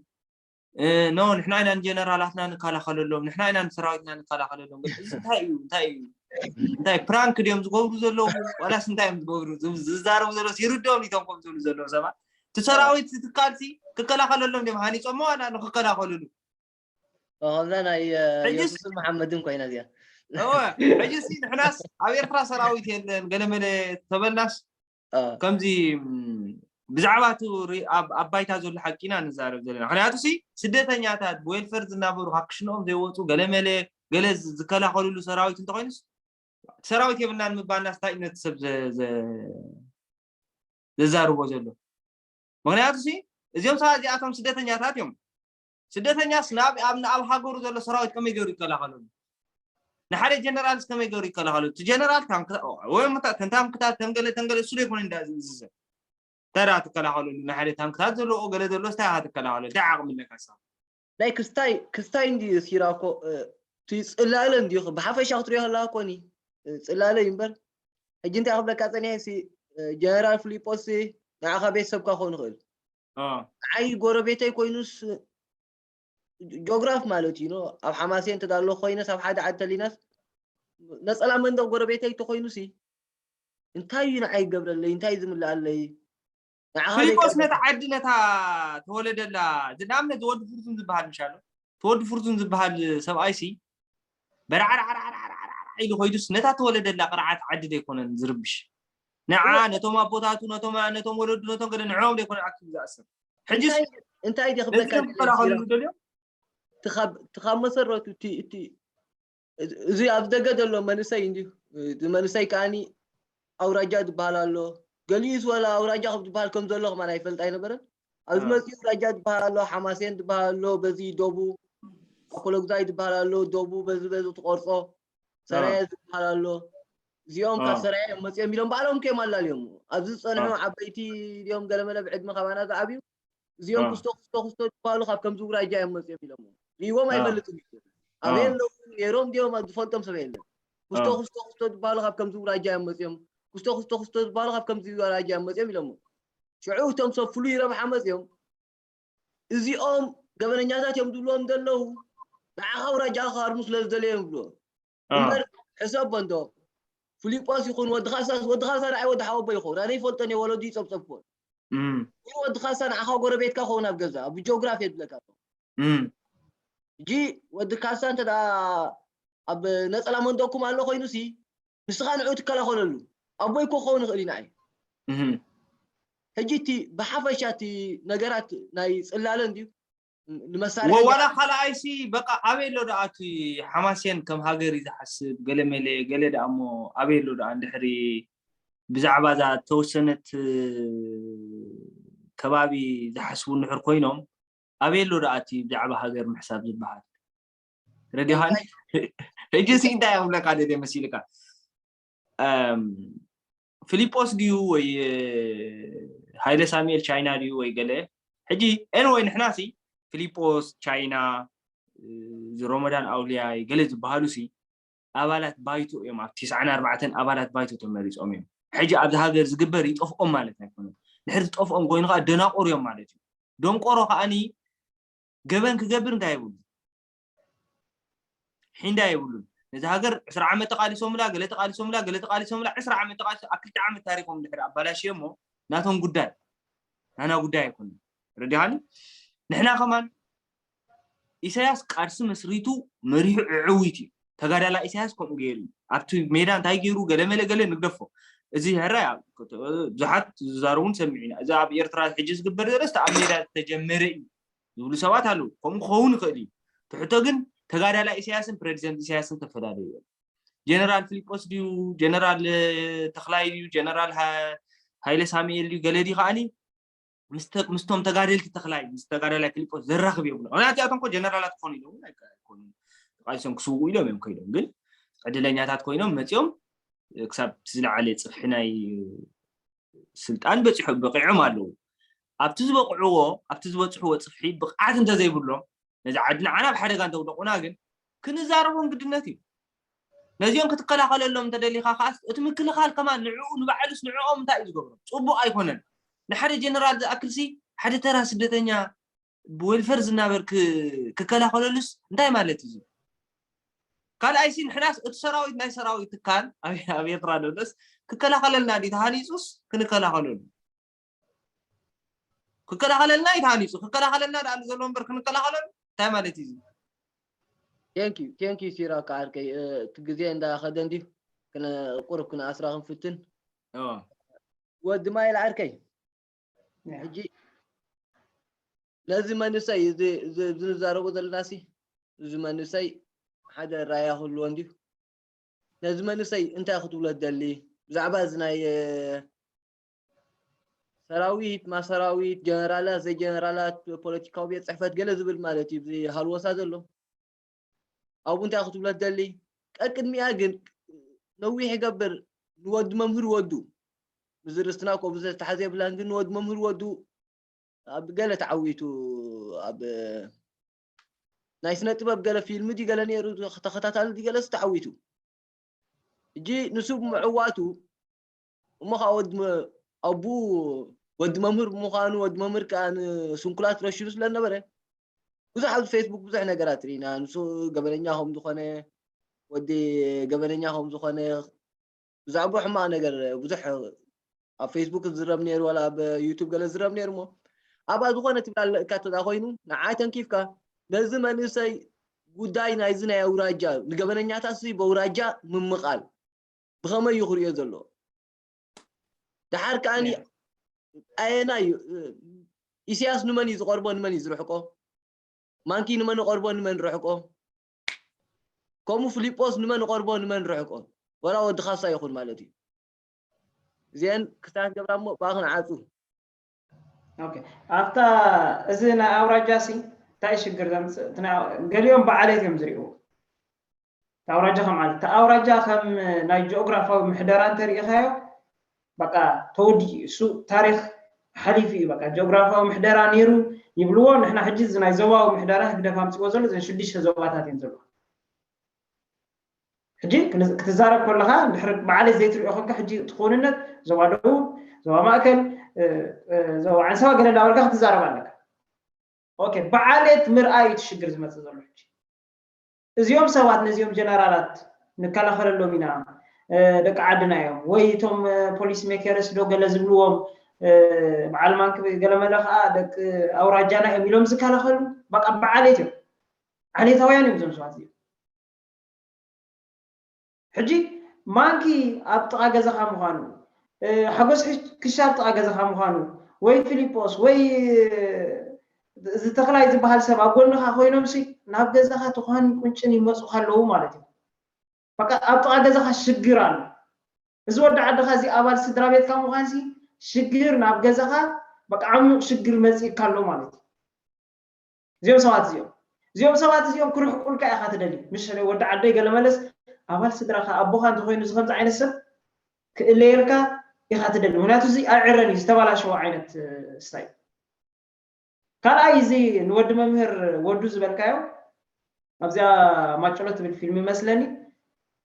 ኖ ንሕና ኢና ንጀነራላትና ንከላኸለሎም ንሕና ኢና ንሰራዊትና ንከላኸለሎም። እዚ እንታይ እዩ እንታይ እዩ እንታይ ፕራንክ ድዮም ዝገብሩ ዘለዉ ዋላስ እንታይ እዮም ዝገብሩ? ዝዛረቡ ዘለዉ ይርድኦም ኢቶም ከም ዝብሉ ዘለዉ ሰባት እቲ ሰራዊት ትካል ሲ ክከላኸለሎም ድዮም ሃኒፆሞ ዋላ ንክከላኸልሉ? ከምዛ ናይ የሱስን መሓመድን ኮይና እዚኣ። ሕጂ ሲ ንሕናስ ኣብ ኤርትራ ሰራዊት የለን ገለመለ ተበልናስ ከምዚ ብዛዕባ እቲ ኣብ ባይታ ዘሎ ሓቂ ኢና ንዛረብ ዘለና። ምክንያቱ ሲ ስደተኛታት ብዌልፈር ዝናበሩ ካብ ክሽንኦም ዘይወፁ ገለመለ ገለ ዝከላኸልሉ ሰራዊት እንተኮይኑስ ሰራዊት የብልናን ምባልና ስታይ ነቲ ሰብ ዘዛርቦ ዘሎ? ምክንያቱ ሲ እዚኦም ሰባት እዚኣቶም ስደተኛታት እዮም። ስደተኛስ ናብ ኣብ ሃገሩ ዘሎ ሰራዊት ከመይ ገይሩ ይከላኸለሉ? ንሓደ ጀነራልስ ከመይ ገይሩ ይከላኸለሉ? እቲ ጀነራል ወይ ተንታንክታት ተንገለ ተንገለ እሱ ዘይኮነ እንዳ ዝምዝዘ ተራ ትከላኸለሉ ንሓደ ታንክታት ዘለዎ ገለ ዘሎ ስታይ ኢኻ ትከላኸለሉ? እንታይ ዓቕሚ ኣለካ ሳ? ናይ ክስታይ ክስታይ እንዲ ሲራ እኮ እቲ ጽላለ እንዲ ብሓፈሻ ክትሪኦ ከለካ ኮኒ ጽላለ እዩ እምበር ሕጂ እንታይ ክብለካ ጸኒሐ ሲ ጀነራል ፊሊጶስ ንዓኻ ቤተሰብካ ክኸውን ይኽእል። ንዓይ ጎረቤተይ ኮይኑስ ጆግራፍ ማለት እዩ። ኣብ ሓማሴን እንተ ኣሎ ኮይነስ ኣብ ሓደ ዓዲ ተሊናስ ነፀላ መንደቕ ጎረቤተይ እንተኮይኑሲ እንታይ እዩ ንዓይ ይገብረለይ? እንታይ እዩ ዝምልኣለይ? ንዓኻ ፊሊጶስ ዘይቀርበካ- ነታ ዓዲ ነታ ተወለደላ ንኣብነት ወዲ ፍርቱን ዝበሃል ምሻሎ ተወዲ ፍርቱን ዝበሃል ሰብኣይሲ በርዓርዓርዓርዓርዓር ኢሉ ኮይዱስ ነታ ተወለደላ ቅርዓት ዓዲ ደይኮነን ዝርብሽ ንዓ ነቶም ኣቦታቱ ነቶም ነቶም ወለዱ ነቶም ገለ ንዕኦም ደይኮነ ኣክቲቭ ዝኣስር ሕጂ እንታይ እንታይ ድየ ክብለካ ነዚኦም ክከላኸልሉ ደልዮም ትኻብ መሰረቱ እቲ እቲ እዚ ኣብ ደገ ዘሎ መንእሰይ እንዲዩ እቲ መንእሰይ ከዓኒ ኣውራጃ ዝበሃል ኣሎ ገሊኡስ ወላ ኣውራጃ ከም ዝበሃል ከም ዘሎ ከማን ኣይፈልጥ ኣይነበረን ኣብዚ መፅኡ ኣውራጃ ዝበሃል ኣሎ ሓማሴን ዝበሃል ኣሎ በዚ ደቡ ኣኮሎግዛይ ዝበሃል ኣሎ ደቡ በዚ በዚ ትቆርፆ ሰራየ ዝበሃል ኣሎ እዚኦም ካብ ሰራየ እዮም መፅኦም ኢሎም ባዕሎም ከዮም ኣላልዮም ኣብዚ ዝፀንሑ ዓበይቲ እዮም ገለመለ ብዕድመ ካባና ዝዓብዩ እዚኦም ክስቶ ክስቶ ክስቶ ዝበሃሉ ካብ ከምዚ ውራጃ እዮም መፅኦም ኢሎም ሪእዎም ኣይፈልጥን እዩ ኣበይ ኣለዉ ነይሮም ድዮም ዝፈልጦም ሰብ የለን ክስቶ ክስቶ ክስቶ ዝበሃሉ ካብ ከምዚ ውራጃ እዮም መፅኦም ክስቶ ክስቶ ክስቶ ዝበሃሉ ካብ ከምዚ ውራጃ እዮም መፅኦም ኢሎም ሽዑ እቶም ሰብ ፍሉይ ረብሓ መፅኦም እዚኦም ገበነኛታት እዮም ዝብልዎም ዘለዉ ንዓኻ ውራጃ ክሃርሙ ስለ ዝደለዮም ይብልዎም እምበር ሕሰቦ እንዶ ፊሊጶስ ይኹን ወዲ ካሳስ ወዲ ካሳ ንዓይ ወዲ ሓወቦ ይኸውን ኣነ ይፈልጦን እየ ወለዱ ይፀብፀብኩዎን ግን ወዲ ካሳ ንዓኻ ጎረቤትካ ኸውን ኣብ ገዛ ብጂኦግራፊ የድለካ ኣሎ ሕጂ ወዲ ካሳ እንተ ኣብ ነፀላ መንደቅኩም ኣሎ ኮይኑሲ ንስኻ ንዑ ትከላኸለሉ ኣቦይ እኮ ክኸውን ይኽእል እዩ ንዓይ ሕጂ እቲ ብሓፈሻ እቲ ነገራት ናይ ፅላለ እንድዩ ንመሳርሒ ወላ ካልኣይሲ በቃ ኣበይ ኣሎ ደኣ እቲ ሓማሴን ከም ሃገር እዩ ዝሓስብ ገለ መለ ገለ ደኣ እሞ ኣበይ ኣሎ ደኣ እንድሕሪ ብዛዕባ እዛ ተወሰነት ከባቢ ዝሓስቡ እንድሕር ኮይኖም ኣበይ ኣሎ ደኣ እቲ ብዛዕባ ሃገር ምሕሳብ ዝበሃል ረዲኻኒ ሕጂ ሲ እንታይ እዮም ብለካ ደደ መሲልካ ፊሊጶስ ድዩ ወይ ሃይለ ሳሙኤል ቻይና ድዩ ወይ ገለ ሕጂ ኤንወይ ንሕና ሲ ፊሊጶስ ቻይና እዚ ሮመዳን ኣውልያይ ገለ ዝበሃሉ ሲ ኣባላት ባይቶ እዮም። ኣብ ትስዓን ኣርባዕተን ኣባላት ባይቶ ተመሪጾም እዮም። ሕጂ ኣብዚ ሃገር ዝግበር ይጠፍኦም ማለት ኣይኮነን። ድሕሪ ዝጠፍኦም ኮይኑ ከዓ ደናቁር እዮም ማለት እዩ። ደንቆሮ ከዓኒ ገበን ክገብር እንታይ የብሉ ሒንዳ የብሉን። ነዚ ሃገር ዕስራ ዓመት ተቃሊሶምላ፣ ገለ ተቃሊሶምላ፣ ገለ ተቃሊሶምላ፣ ዕስራ ዓመት ተቃሊሶም ኣብ ክልተ ዓመት ታሪኮም ድሕሪ ኣባላሽዮ እሞ ናቶም ጉዳይ ናና ጉዳይ ኣይኮነን። ረዲኻኒ? ንሕና ከማን ኢሳያስ ቃልሲ መስሪቱ መሪሑ ዕዕዊት እዩ። ተጋዳላ ኢሳያስ ከምኡ ገይሩ እዩ። ኣብቲ ሜዳ እንታይ ገይሩ ገለመለ ገለ ንግደፎ። እዚ ሕራይ ኣብ ብዙሓት ዝዛረቡን ሰሚዑ ኢና። እዚ ኣብ ኤርትራ ሕጂ ዝግበር ዘሎ እቲ ኣብ ሜዳ ዝተጀመረ እዩ ዝብሉ ሰባት ኣለዉ። ከምኡ ክኸውን ይኽእል እዩ። ትሕቶ ግን ተጋዳላ ኢሳያስን ፕሬዚደንት ኢሳያስን ተፈላለዩ እዮም። ጀነራል ፊሊጶስ ድዩ ጀነራል ተኽላይ ድዩ ጀነራል ሃይለ ሳሙኤል ድዩ ገለ ድዩ ከዓኒ ምስቶም ተጋደልቲ ተኽላይ ምስ ተጋዳላይ ፊሊጶስ ዘራኽብ የብሉ። ምክንያቱ ያቶም ኮ ጀነራላት ክኾኑ ኢሎም ኣይኮኑን ተቃሊሶም ክስውኡ ኢሎም እዮም ከይዶም፣ ግን ዕድለኛታት ኮይኖም መፂኦም ክሳብ ዝለዓለ ፅፍሒ ናይ ስልጣን በፂሖም በቂዖም ኣለዉ። ኣብቲ ዝበቕዕዎ ኣብቲ ዝበፅሕዎ ፅፍሒ ብቕዓት እንተዘይብሎም ነዚ ዓዲ ንዓና ኣብ ሓደጋ እንተውደቑና ግን ክንዛረቦም ግድነት እዩ። ነዚኦም ክትከላኸለሎም እንተደሊኻ ከዓስ እቲ ምክልኻል ከማን ንዕኡ ንባዕሉስ ንዕኦም እንታይ እዩ ዝገብሮም? ፅቡቕ ኣይኮነን። ንሓደ ጀነራል ዝኣክልሲ ሓደ ተራ ስደተኛ ብወልፈር ዝናበር ክከላኸለሉስ እንታይ ማለት እዩ? ካልኣይሲ ንሕናስ እቲ ሰራዊት ናይ ሰራዊት ትካል ኣብ ኤርትራ ደሎስ ክከላኸለልና ዲ ተሃኒፁስ ክንከላኸለሉ ክከላኸለልና እዩ ተሃኒፁ። ክከላኸለልና ደኣ ዘሎ እምበር ክንከላኸለሉ እንታይ ማለት እዩ? ቴንኪዩ ቴንኪዩ ሲራክ ዓርከይ፣ እቲ ግዜ እንዳኸደ እንድዩ፣ ቁሩብ ክንኣስራ ክንፍትን። ወዲ ማይል ዓርከይ፣ ሕጂ ነዚ መንእሰይ እዚ ንዛረቦ ዘለና ሲ እዚ መንእሰይ ሓደ ራያ ክህልዎ እንድዩ። ነዚ መንእሰይ እንታይ ክትብሎ ትደሊ ብዛዕባ እዚ ናይ ሰራዊት ማሰራዊት ጀነራላት ዘይጀነራላት ፖለቲካዊ ቤት ፅሕፈት ገለ ዝብል ማለት እዩ እዚ ሃልወሳ ዘሎ ኣብኡ እንታይ ክትብሎ ትደሊ ቀቅድሚኣ ግን ነዊሕ ይገብር ንወዲ መምህር ወዱ እዚ ርስትና ኮ ብዙሕ ዝተሓዘ የብላን ግን ንወዲ መምህር ወዱ ኣብ ገለ ተዓዊቱ ኣብ ናይ ስነ ጥበብ ገለ ፊልም ዲ ገለ ነይሩ ተኸታታሊ ዲ ገለስ ተዓዊቱ እጂ ንሱ ብምዕዋቱ እሞ ከዓ ወዲ ኣቡ ወዲ መምህር ብምዃኑ ወዲ መምህር ከዓ ንስንኩላት ረሽኑ ስለ ነበረ ብዙሕ ኣብዚ ፌስቡክ ብዙሕ ነገራት ርኢና ንሱ ገበነኛ ከም ዝኾነ ወዲ ገበነኛ ከም ዝኾነ ብዛዕባኡ ሕማቕ ነገር ብዙሕ ኣብ ፌስቡክ ዝዝረብ ነይሩ ዋላ ኣብ ዩቱብ ገለ ዝዝረብ ነይሩ እሞ ኣብኣ ዝኾነ ትብላ ኣለካ ተዳ ኮይኑ ንዓ ተንኪፍካ ነዚ መንእሰይ ጉዳይ ናይዚ ናይ ኣውራጃ ንገበነኛታት ሲ በውራጃ ምምቓል ብኸመይ እዩ ክሪኦ ዘሎ ደሓር ከዓኒ ኣየና እዩ ኢሳያስ ንመን እዩ ዝቐርቦ ንመን እዩ ዝርሕቆ ማንኪ ንመን ይቐርቦ ንመን ርሕቆ ከምኡ ፍሊጶስ ንመን ይቐርቦ ንመን ርሕቆ ወላ ወዲ ካሳ ይኹን ማለት እዩ እዚአን ክስታት ገብራ እሞ ብኣ ክንዓፁ ኣብታ እዚ ናይ ኣውራጃ ሲ እንታይ ሽግር ዘምፅእ ገሊኦም ብዓሌት እዮም ዝሪእዎ ኣውራጃ ከም ዓሌት ኣውራጃ ከም ናይ ጂኦግራፋዊ ምሕደራ እንተሪኢኻዮ በቃ ተወዲኡ እሱ ታሪክ ሓሊፉ እዩ በቃ ጂኦግራፋዊ ምሕደራ ነይሩ ይብልዎ ንሕና ሕጂ እዚ ናይ ዞባዊ ምሕደራ ህግደፍ ኣምፅዎ ዘሎ እዘን ሽዱሽተ ዞባታት እየን ዘለዎ ሕጂ ክትዛረብ ከለካ ድሕሪ ብዓሌት ዘይትሪኦ ኮንካ ሕጂ እቲ ክውንነት ዞባ ደቡብ ዞባ ማእከል ዞባ ዓንሰባ ገለ እንዳበልካ ክትዛረብ ኣለካ ኦኬ ብዓሌት ምርኣይ እቲ ሽግር ዝመፅእ ዘሎ ሕጂ እዚኦም ሰባት ነዚኦም ጀነራላት ንከላኸለሎም ኢና ደቂ ዓድና እዮም ወይ እቶም ፖሊስ ሜከርስ ዶ ገለ ዝብልዎም በዓል ማንክ ገለመለ ከዓ ደቂ ኣውራጃና እዮም ኢሎም ዝከላኸሉ በቃ ብዓሌት እዮም ዓሌታውያን እዮም እዞም ሰባት እዚኦም ሕጂ ማንኪ ኣብ ጥቓ ገዛኻ ምዃኑ ሓጎስ ክሻ ኣብ ጥቓ ገዛኻ ምዃኑ ወይ ፊሊጶስ ወይ ዝተኽላይ ዝበሃል ሰብ ኣብ ጎንኻ ኮይኖም ሲ ናብ ገዛኻ ተዃኒ ቁንጭን ይመፁኻ ኣለዉ ማለት እዩ በቃ ኣብ ጥቓ ገዛኻ ሽግር ኣሎ እዚ ወዲ ዓድኻ እዚ ኣባል ስድራ ቤትካ ምዃን ሲ ሽግር ናብ ገዛኻ በቃ ዓሙቕ ሽግር መፂእካ ኣሎ ማለት እዩ እዚኦም ሰባት እዚኦም እዚኦም ሰባት እዚኦም ክርሕቁልካ ኢኻ ትደሊ ምስ ወዲ ዓደይ ገለ መለስ ኣባል ስድራኻ ኣቦኻ እንተኮይኑ እዚ ከምዚ ዓይነት ሰብ ክእለየልካ ኢኻ ትደሊ ምክንያቱ እዚ ኣይዕረን እዩ ዝተባላሸወ ዓይነት ስታይ ካልኣይ እዚ ንወዲ መምህር ወዱ ዝበልካዮ ኣብዚኣ ማጭሎ ትብል ፊልም ይመስለኒ፣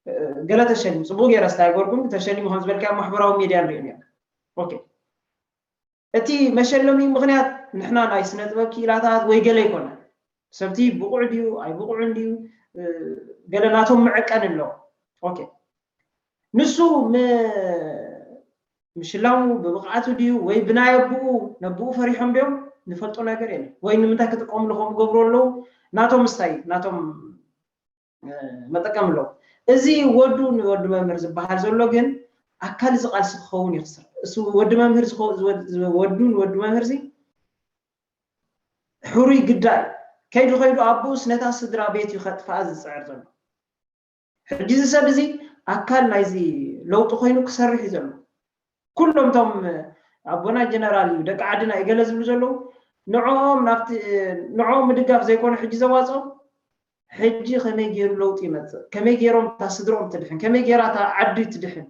እ፣ ገለ ተሸሊሙ፣ ጽቡቕ ገይረ ስታይ ጎርኩም ተሸሊሙ ከም ዝበልካዮ ማሕበራዊ ሚድያ ንሪኦ ነርና። ኦኬ። እቲ መሸለሚ ምኽንያት ንሕና ናይ ስነ ጥበብ ክኢላታት ወይ ገለ ኣይኮነ። ሰብቲ ብቑዕ ድዩ ኣይብቑዕን ድዩ፣ እ፣ ገለ ናቶም መዐቀኒ ኣለዎ። ኦኬ። ንሱ ም-፣ ምሽላሙ ብብቕዓቱ ድዩ ወይ ብናይ ኣቦኡ፣ ነቦኡ ፈሪሖም ድዮም? ንፈልጦ ነገር የለን። ወይ ንምንታይ ክጥቀምሉ ከምኡ ገብሩ ኣለዉ? ናቶም ስታይ፣ ናቶም፣ እ፣ መጠቀም ኣለዉ። እዚ ወዱ ንወዲ መምህር ዝበሃል ዘሎ ግን ኣካል እዚ ቃልሲ ክኸውን እዩ ክስር። እሱ ወዲ መምህር ዝኸ-፣ ዝወድ-፣ ወዱ ንወዲ መምህር እዚ ሕሩይ ግዳ እዩ። ከይዱ ከይዱ ኣቦኡስ ነታ ስድራ ቤት እዩ ከጥፍኣ ዝጽዕር ዘሎ። ሕጂ እዚ ሰብ እዚ ኣካል ናይዚ ለውጢ ኮይኑ ክሰርሕ እዩ ዘሎ። ኩሎም እቶም ኣቦና ጀነራል እዩ፣ ደቂ ዓድና እዩ ገለ ዝብሉ ዘለዉ፣ ንዕኦም ናብቲ፣ ንዕኦም ምድጋፍ ዘይኮነ ሕጂ ዘዋፅኦም፣ ሕጂ ከመይ ገይሩ ለውጢ ይመፅእ፣ ከመይ ገይሮም እታ ስድርኦም ትድሕን፣ ከመይ ገይራ እታ ዓዲ ትድሕን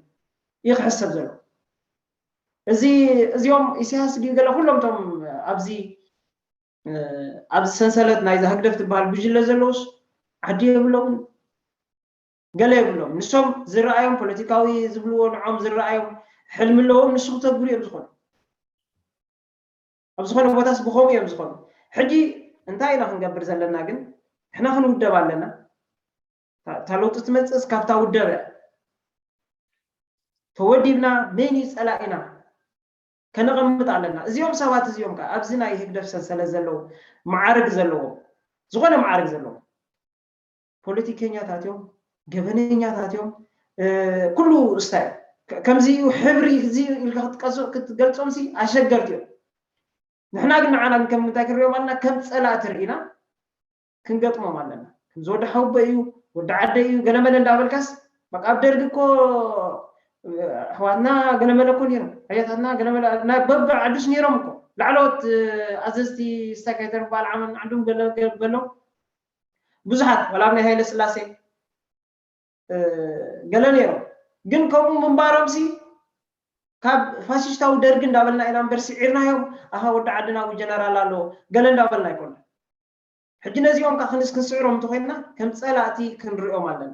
እዩ ክሕሰብ ዘሎ። እዚ፣ እዚኦም ኢሳያስ ድዩ ገለ ኩሎም እቶም ኣብዚ፣ እ፣ ኣብዚ ሰንሰለት ናይዛ ህግደፍ ትበሃል ጉጅለ ዘለዉስ ዓዲ የብሎምን፣ ገለ የብሎም። ንሶም ዝረኣዮም ፖለቲካዊ ዝብልዎ ንዖም ዝረኣዮም ሕልሚ ኣለዎም፣ ንሱ ክተግብሩ እዮም ዝኾኑ። ኣብ ዝኾነ ቦታስ ብኸምኡ እዮም ዝኾኑ። ሕጂ እንታይ ኢና ክንገብር ዘለና ግን? ንሕና ክንውደብ ኣለና። እታ፣ እታ ለውጢ ትመጽእስ ካብታ ውደበ። ተወዲብና መን እዩ ጸላኢና ከነቐምጥ ኣለና። እዚኦም ሰባት እዚኦም ከኣ ኣብዚ ናይ ህግደፍ ሰንሰለት ዘለዉ፣ መዓርግ ዘለዎም፣ ዝኾነ መዓርግ ዘለዎም፣ ፖለቲከኛታት እዮም፣ ገበነኛታት እዮም፣ እ፣ ኩሉ ስታይ። ከ-፣ ከምዚ እዩ፣ ሕብሪ እዚ እዩ ኢልካ ክትቀሶ-፣ ክትገልጾምሲ ኣሸገርቲ እዮም። ንሕና ግን ንዓና ግን ከም እንታይ ክንሪኦም ኣለና? ከም ጸላእቲ ርኢና ክንገጥሞም ኣለና። ከምዚ ወዲ ሓውቦ እዩ፣ ወዲ ዓደ እዩ፣ ገለመለ እንዳበልካስ፣ በቃ ኣብ ደርጊ እኮ፣ እ፣ ኣሕዋትና ገለመለ እኮ ነይሮም፣ ኣያታትና ገለመለ፣ ናይ በብዓዱስ ነይሮም እኮ። ላዕለዎት፣ እ፣ ኣዘዝቲ ስታይ ከይተርፉ በዓል ዓመን ዓንዶም ገለ ገለ በሎም። ብዙሓት፣ ዋላ ኣብ ናይ ሃይለ ስላሴ፣ እ፣ ገለ ነይሮም። ግን ከምኡ ምንባሮምሲ ካብ ፋሽስታዊ ደርጊ እንዳበልና ኢና እምበር ስዒርናዮም፣ ኣሃ ወዲ ዓድና ወይ ጀነራል ኣሎ ገለ እንዳበልና ኣይኮነን። ሕጂ ነዚኦም ከኣ ክንስ-፣ ክንስዕሮም እንተኾይንና ከም ጸላእቲ ክንሪኦም ኣለና።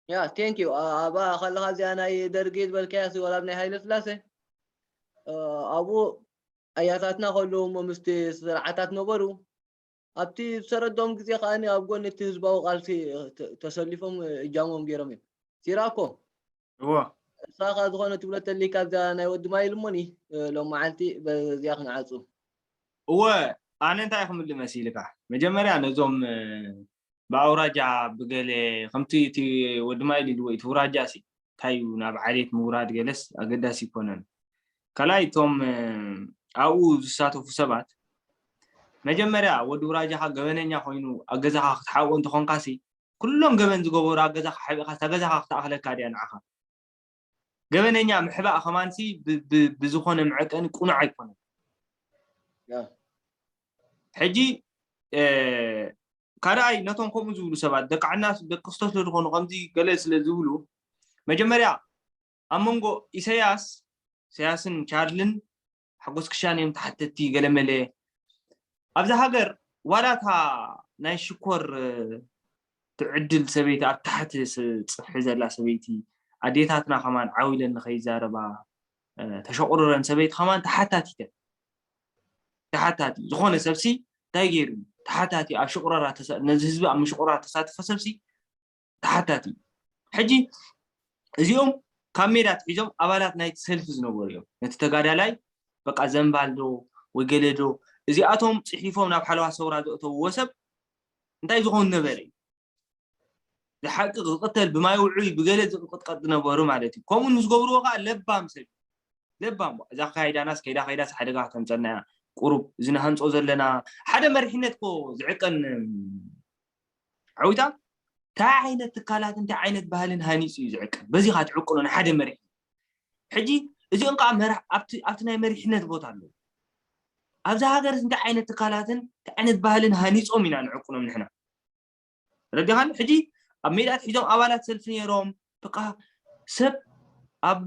ያ፣ ቴንክ ዩ። ኣ-፣ ኣብኣ ከለኻ እዚኣ ናይ ደርጊ ዝበልካያ ሲ ወላ ኣብ ናይ ሃይለ ስላሴ፣ እ፣ ኣብኡ ኣያታትና ከለዉ እሞ ምስቲ ስርዓታት ነበሩ። ኣብቲ ዝሰረዶም ግዜ ከኣ ኣብ ጎኒ እቲ ህዝባዊ ቃልሲ ተ-፣ ተሰሊፎም እጃሞም ገይሮም እዮም። ሲራኮ፣ እዎ። ንስኻ ከኣ ዝኾነ ትብሎ ተሊካ ኣብዛ ናይ ወዲ ማይል እሞኒ፣ እ፣ ሎም መዓልቲ በዚኣ ክንዓጹ። እወ፣ ኣነ እንታይ ክምልእ መሲልካ? መጀመርያ ነዞም፣ እ፣ ብኣውራጃ ብገለ ከምቲ እቲ ወዲ ማይል ኢልዎ እቲ ውራጃ ሲ እንታይ እዩ ናብ ዓሌት ምውራድ ገለስ ኣገዳሲ ኣይኮነን። ካልኣይ እቶም፣ እ፣ ኣብኡ ዝሳተፉ ሰባት መጀመርያ ወዲ ውራጃኻ ገበነኛ ኮይኑ ኣብ ገዛኻ ክትሓብኦ እንተኾንካሲ ኩሎም ገበን ዝገበሩ ኣብ ገዛኻ ሓቢእካ እታ ገዛኻ ክትኣኽለካ ድያ ንዓኻ? ገበነኛ ምሕባእ ከማንሲ ብ-፣ ብ-፣ ብዝኾነ መዐቀኒ ቁኑዕ ኣይኮነን። ያ። ሕጂ፣ እ፣ ካልኣይ ነቶም ከምኡ ዝብሉ ሰባት ደቂ ዓድና ደቂ ክስቶ ስለ ዝኾኑ ከምዚ ገለ ስለ ዝብሉ መጀመርያ ኣብ መንጎ ኢሳያስ፣ ኢሳያስን ቻርልን ሓጎስ ክሻን እዮም ተሓተትቲ ገለመለ። ኣብዛ ሃገር ዋላ እታ ናይ ሽኮር፣ እ፣ ትዕድል ሰበይቲ ኣብ ታሕቲ ስ-፣ ጽፍሒ ዘላ ሰበይቲ ኣዴታትና ከማን ዓው ኢለን ንኸይዛረባ፣ እ፣ ተሸቑርረን ሰበይቲ ከማን ተሓታቲተን። ተሓታቲ ዝኾነ ሰብሲ እንታይ ገይሩ እዩ? ተሓታቲ ኣብ ሽቑረራ ተሳ-፣ ነዚ ህዝቢ ኣብ ምሽቑራር ተሳተፈ ሰብሲ ተሓታቲ እዩ። ሕጂ እዚኦም ካብ ሜዳ ኣትሒዞም ኣባላት ናይቲ ሰልፊ ዝነበሩ እዮም። ነቲ ተጋዳላይ በቃ ዘንባል ዶ ወይ ገለ ዶ እዚኣቶም ጽሒፎም ናብ ሓለዋ ሰውራ ዘእተውዎ ሰብ እንታይ ዝኾን ነበረ እዩ? ዝሓቂ ዝቕተል ብማይ ውዑይ ብገለ ዝቕጥቀጥ ዝነበሩ ማለት እዩ። ከምኡ ንዝገብርዎ ከዓ ለባም ሰብ እዩ። ለባም እዛ ኣካይዳናስ ከይዳ ከይዳስ ሓደጋ ከተምፀልና እያ። ቁሩብ እዚ ንሃንፆ ዘለና ሓደ መሪሕነት ኮ ዝዕቀን ዓዊታ እንታይ ዓይነት ትካላት እንታይ ዓይነት ባህልን ሃኒፁ እዩ ዝዕቀን? በዚ ካ ትዕቅኖ ንሓደ መሪሕ። ሕጂ እዚኦም ከዓ መራሕ ኣብቲ ኣብቲ ናይ መሪሕነት ቦታ ኣለዉ። ኣብዛ ሃገርስ እንታይ ዓይነት ትካላትን እንታይ ዓይነት ባህልን ሃኒፆም ኢና ንዕቅኖም ንሕና? ረዲኻን? ሕጂ ኣብ ሜዳ ኣትሒዞም ኣባላት ሰልፊ ነይሮም በቃ ሰብ ኣብ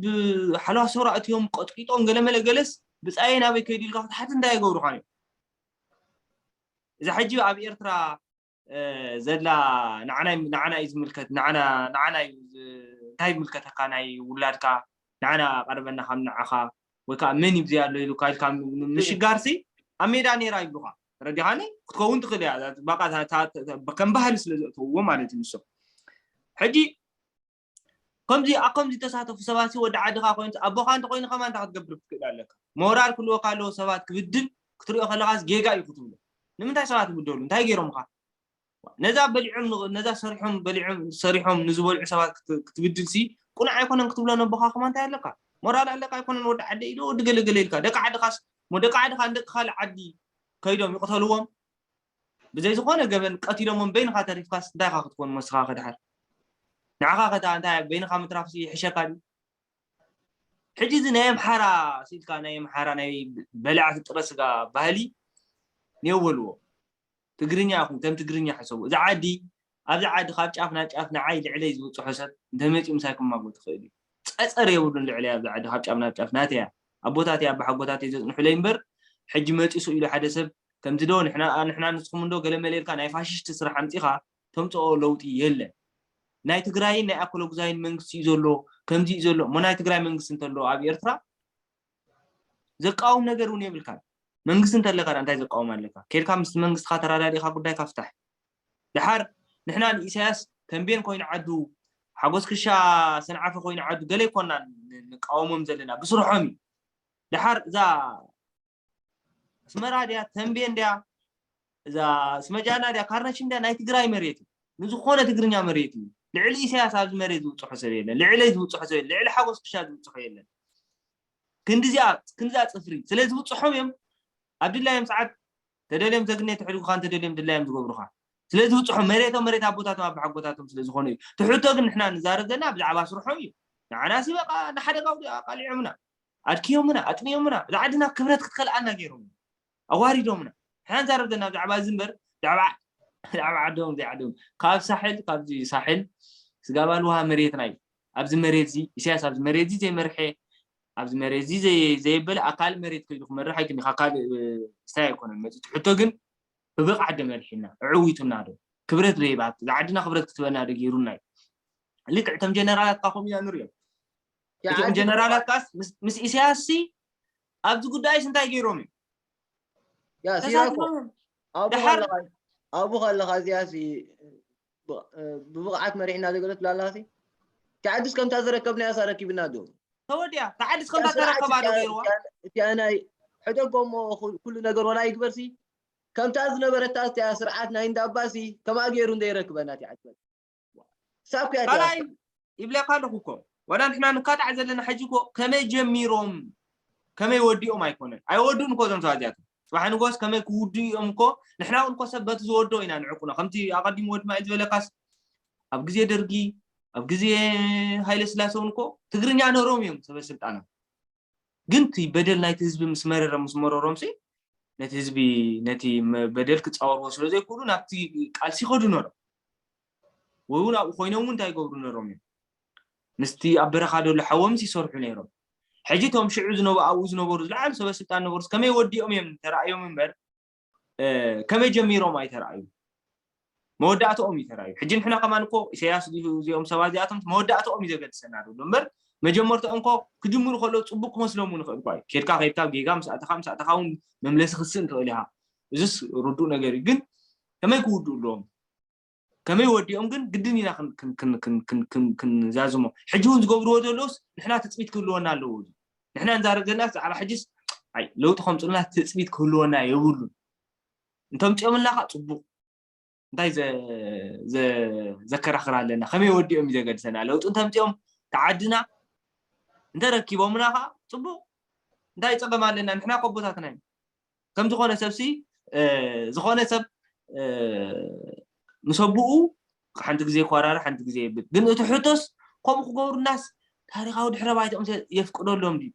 ሓለዋ ሰውራ እትዮም ቀጥቂጦም ገለመለ ገለስ ብፃየ ናበይ ከይዱ ኢልካ ክትሓት እንታይ የገብሩኻን እዮም? እዛ ሕጂ ኣብ ኤርትራ ዘላ ንዓና እዩ ዝምልከት፣ ንዓና እዩ እንታይ ይምልከተካ፣ ናይ ውላድካ ንዓና ቀርበና ካብ ንዓኻ ወይ ከዓ መን ይብዚ ኣሎ ኢሉ ካልካ ምሽጋርሲ ኣብ ሜዳ ነይራ ይብሉካ። ረዲኻኒ ክትከውን ትኽእል እያ። ከም ባህሊ ስለ ዘእተውዎ ማለት እዩ ንሶም። ሕጂ ከምዚ ኣብ ከምዚ ተሳተፉ ሰባት ወዲ ዓድኻ ኮይኑ ኣቦኻ እንተኮይኑ ከማ እንታይ ክትገብር ክትክእል ኣለካ? ሞራል ክልወካ ኣለዎ። ሰባት ክብድል ክትሪኦ ከለኻስ ጌጋ እዩ ክትብሎ። ንምንታይ ሰባት ይብደሉ? እንታይ ገይሮምካ? ነዛ በሊዖም ነዛ ሰሪሖም በሊዖም ሰሪሖም ንዝበልዑ ሰባት ክትብድልሲ ቁኑዕ ኣይኮነን ክትብሎ። ነቦኻ ከማ እንታይ ኣለካ? ሞራል ኣለካ ኣይኮነን? ወዲ ዓደ ኢሉ ወዲ ገለገለ ኢልካ ደቂ ዓድኻስ ሞ ደቂ ዓድኻ ንደቂ ካልእ ዓዲ ከይዶም ይቕተልዎም። ብዘይ ዝኾነ ገበን ቀቲሎሞም በይንኻ ተሪፍካስ እንታይ ኢኻ ክትኮን? መስኻ ከድሓር ንዓኻ ከታ እንታይ በይንኻ ምትራፍሲ ይሕሸካ ድዩ? ሕጂ እዚ ናይ ኣምሓራ ሲልካ ናይ ኣምሓራ ናይ በላዕቲ ጥረ ስጋ ባህሊ ኔወልዎ። ትግርኛ ይኹን ከም ትግርኛ ሕሰቡ። እዚ ዓዲ ኣብዚ ዓዲ ካብ ጫፍ ናብ ጫፍ ንዓይ ልዕለይ ዝብፅሖ ሰብ እንተመፂኡ ምሳይ ክማጎ ትኽእል እዩ። ፀፀር የብሉን ልዕለይ ኣብዚ ዓዲ ካብ ጫፍ ናብ ጫፍ ናተያ ኣቦታተይ ኣባሓጎታተይ ዘፅንሑለይ እምበር ሕጂ መፂሱ ኢሉ ሓደ ሰብ ከምዚ ዶ ንሕና ንስኹም እንዶ ገለመለ ኢልካ ናይ ፋሽስቲ ስራሕ ኣምፂኻ ተምፅኦ ለውጢ የለን። ናይ ትግራይን ናይ ኣኮሎጉዛይን መንግስቲ እዩ ዘሎ ከምዚ እዩ ዘሎ እሞ ናይ ትግራይ መንግስቲ እንተሎ ኣብ ኤርትራ ዘቃውም ነገር እውን የብልካን። መንግስቲ እንተለካ እንታይ ዘቃውም ኣለካ? ኬድካ ምስ መንግስትካ ተራዳዲእካ ጉዳይካ ፍታሕ። ድሓር ንሕና ንኢሳያስ ተንቤን ኮይኑ ዓዱ ሓጎስ ክሻ ሰንዓፈ ኮይኑ ዓዱ ገለ ይኮና ንቃወሞም ዘለና ብስርሖም እዩ። ድሓር እዛ ኣስመራ ድያ ተንቤን ድያ እዛ ስመጃና ድያ ካርነሽም ድያ ናይ ትግራይ መሬት እዩ። ንዝኾነ ትግርኛ መሬት እዩ። ልዕሊ ኢሳያስ ኣብዚ መሬት ዝብፅሖ ሰብ የለን። ልዕለይ ዝብፅሖ ሰብ የለን። ልዕሊ ሓጎስ ክሻ ዝብፅሖ የለን። ክንዲዚኣ ክንዲዚኣ ፅፍሪ ስለ ዝብፅሖም እዮም ኣብ ድላዮም ሰዓት ተደልዮም ዘግኔ ተሕድጉኻ እንተደልዮም ድላዮም ዝገብሩኻ ስለ ዝብፅሖም መሬቶም መሬት ኣቦታቶም ኣባሓጎታቶም ስለ ዝኾኑ እዩ። ትሕቶ ግን ንሕና ንዛረብ ዘለና ብዛዕባ ስርሖም እዩ። ንዓና ሲ በቃ ንሓደጋ ኣቃሊዖምና ኣድክዮምና ኣጥሚዮምና እዛ ዓድና ክብረት ክትከልኣና ገይሮም ኣዋሪዶምና። ንሕና ንዛረብ ዘለና ብዛዕባ እዚ እምበር ብዛዕባ ዓዶም ዘይዓዶም ካብ ሳሕል ካብዚ ሳሕል ስጋብ ኣልውሃ መሬትና እዩ። ኣብዚ መሬት እዚ ኢሳያስ ኣብዚ መሬት እዚ ዘይመርሐ ኣብዚ መሬት እዚ ዘየበለ ኣካል መሬት ከይዱ ክመርሕ ኣይክን ካብ ካልእ ስታይ ኣይኮነን መፂ ትሕቶ ግን ብብቕዓት ዶ መሪሕና ኣዕዊቱና ዶ ክብረት ዶ ይባክ እዛ ዓድና ክብረት ክትበና ዶ ገይሩና እዩ። ልክዕ እቶም ጀነራላት ካ ከምኡ ኢና ንሪኦም። እቶም ጀነራላት ካስ ምስ ኢሳያስ ሲ ኣብዚ ጉዳይስ እንታይ ገይሮም እዩ? ኣብኡ ከለኻ እዚኣ ብብቕዓት መሪሕና ዘገለት ላላ ሲ ዓድስ ከምታ ዝረከብናያ ሳ ረኪብና ዶ ተወዲያ ተዓድስ ከምታ ተረከባ ዶ ገይርዋ? እቲኣ ናይ ሕደጎሞ ኩሉ ነገር ወላ ይግበርሲ ከምታ ዝነበረታ እቲኣ ስርዓት ናይ እንዳባሲ ከምኣ ገይሩ እንደይረክበና እቲዓ ትበል ሳብ ከያ ካልኣይ ይብለካ ኣለኹ እኮ ዋላ ንሕና ንካታዕ ዘለና ሕጂ እኮ ከመይ ጀሚሮም ከመይ ወዲኦም ኣይኮነን ኣይወዱን እኮ እዞም ሰባት እዚኣቶም ፅባሕ ንጎስ ከመይ ክውድኡ እዮም እኮ ንሕና እውን እኮ ሰብ በቲ ዝወዶ ኢና ንዕቁኖ ከምቲ ኣቐዲሙ ወድማ እዩ ዝበለካስ ኣብ ግዜ ደርጊ ኣብ ግዜ ሃይለ ስላሰ እውን እኮ ትግርኛ ነሮም እዮም ሰበ ስልጣኖም ግን እቲ በደል ናይቲ ህዝቢ ምስ መረረ ምስ መረሮም ሲ ነቲ ህዝቢ ነቲ በደል ክፃወርዎ ስለ ዘይክእሉ ናብቲ ቃልሲ ይኸዱ ነሮም ወይ እውን ኣብኡ ኮይኖም እውን እንታይ ይገብሩ ነሮም እዮም ምስቲ ኣብ በረኻ ደሎ ሓዎም ይሰርሑ ነይሮም ሕጂ እቶም ሽዑ ዝነበሩ ኣብኡ ዝነበሩ ዝለዓሉ ሰበ ስልጣን ነበሩ ከመይ ወዲኦም እዮም ተራእዮም እምበር ከመይ ጀሚሮም ኣይተራእዩ መወዳእትኦም እዩ ተራእዩ ሕጂ ንሕና ከማን እኮ ኢሳያስ እዚኦም ሰባት እዚኣቶም መወዳእትኦም እዩ ዘገድሰና ዘሎ እምበር መጀመርትኦም እኮ ክጅምሩ ከለዉ ፅቡቅ ክመስሎም እውን ይኽእል እኳ እዩ ኬድካ ከይድካ ጌጋ ምስ ኣተኻ ምስ ኣተኻ እውን መምለሲ ክስእ ንትኽእል ኢኻ እዚስ ርዱእ ነገር እዩ ግን ከመይ ክውድኡ ኣለዎም ከመይ ወዲኦም ግን ግድን ኢና ክንዛዝሞ ሕጂ እውን ዝገብርዎ ዘለውስ ንሕና ትፅቢት ክህልወና ኣለዎ ንሕና ንዛረብ ዘለና ብዛዕባ ሕጅስ ለውጢ ከምፅሉና ትፅቢት ክህልወና የብሉን እንተምፅኦምልና ከዓ ፅቡቅ እንታይ ዘከራኽር ኣለና ከመይ ወዲኦም እዩ ዘገድሰና ለውጢ እንተምፅኦም ተዓድና እንተረኪቦምና ከዓ ፅቡቅ እንታይ ፀገም ኣለና ንሕና ከቦታትና እዩ ከም ዝኾነ ሰብሲ ዝኾነ ሰብ ምስ ኣቦኡ ሓንቲ ግዜ ይኮራረ ሓንቲ ግዜ የብል ግን እቲ ሕቶስ ከምኡ ክገብሩናስ ታሪኻዊ ድሕረ ባይትኦም የፍቅደሎም ድዩ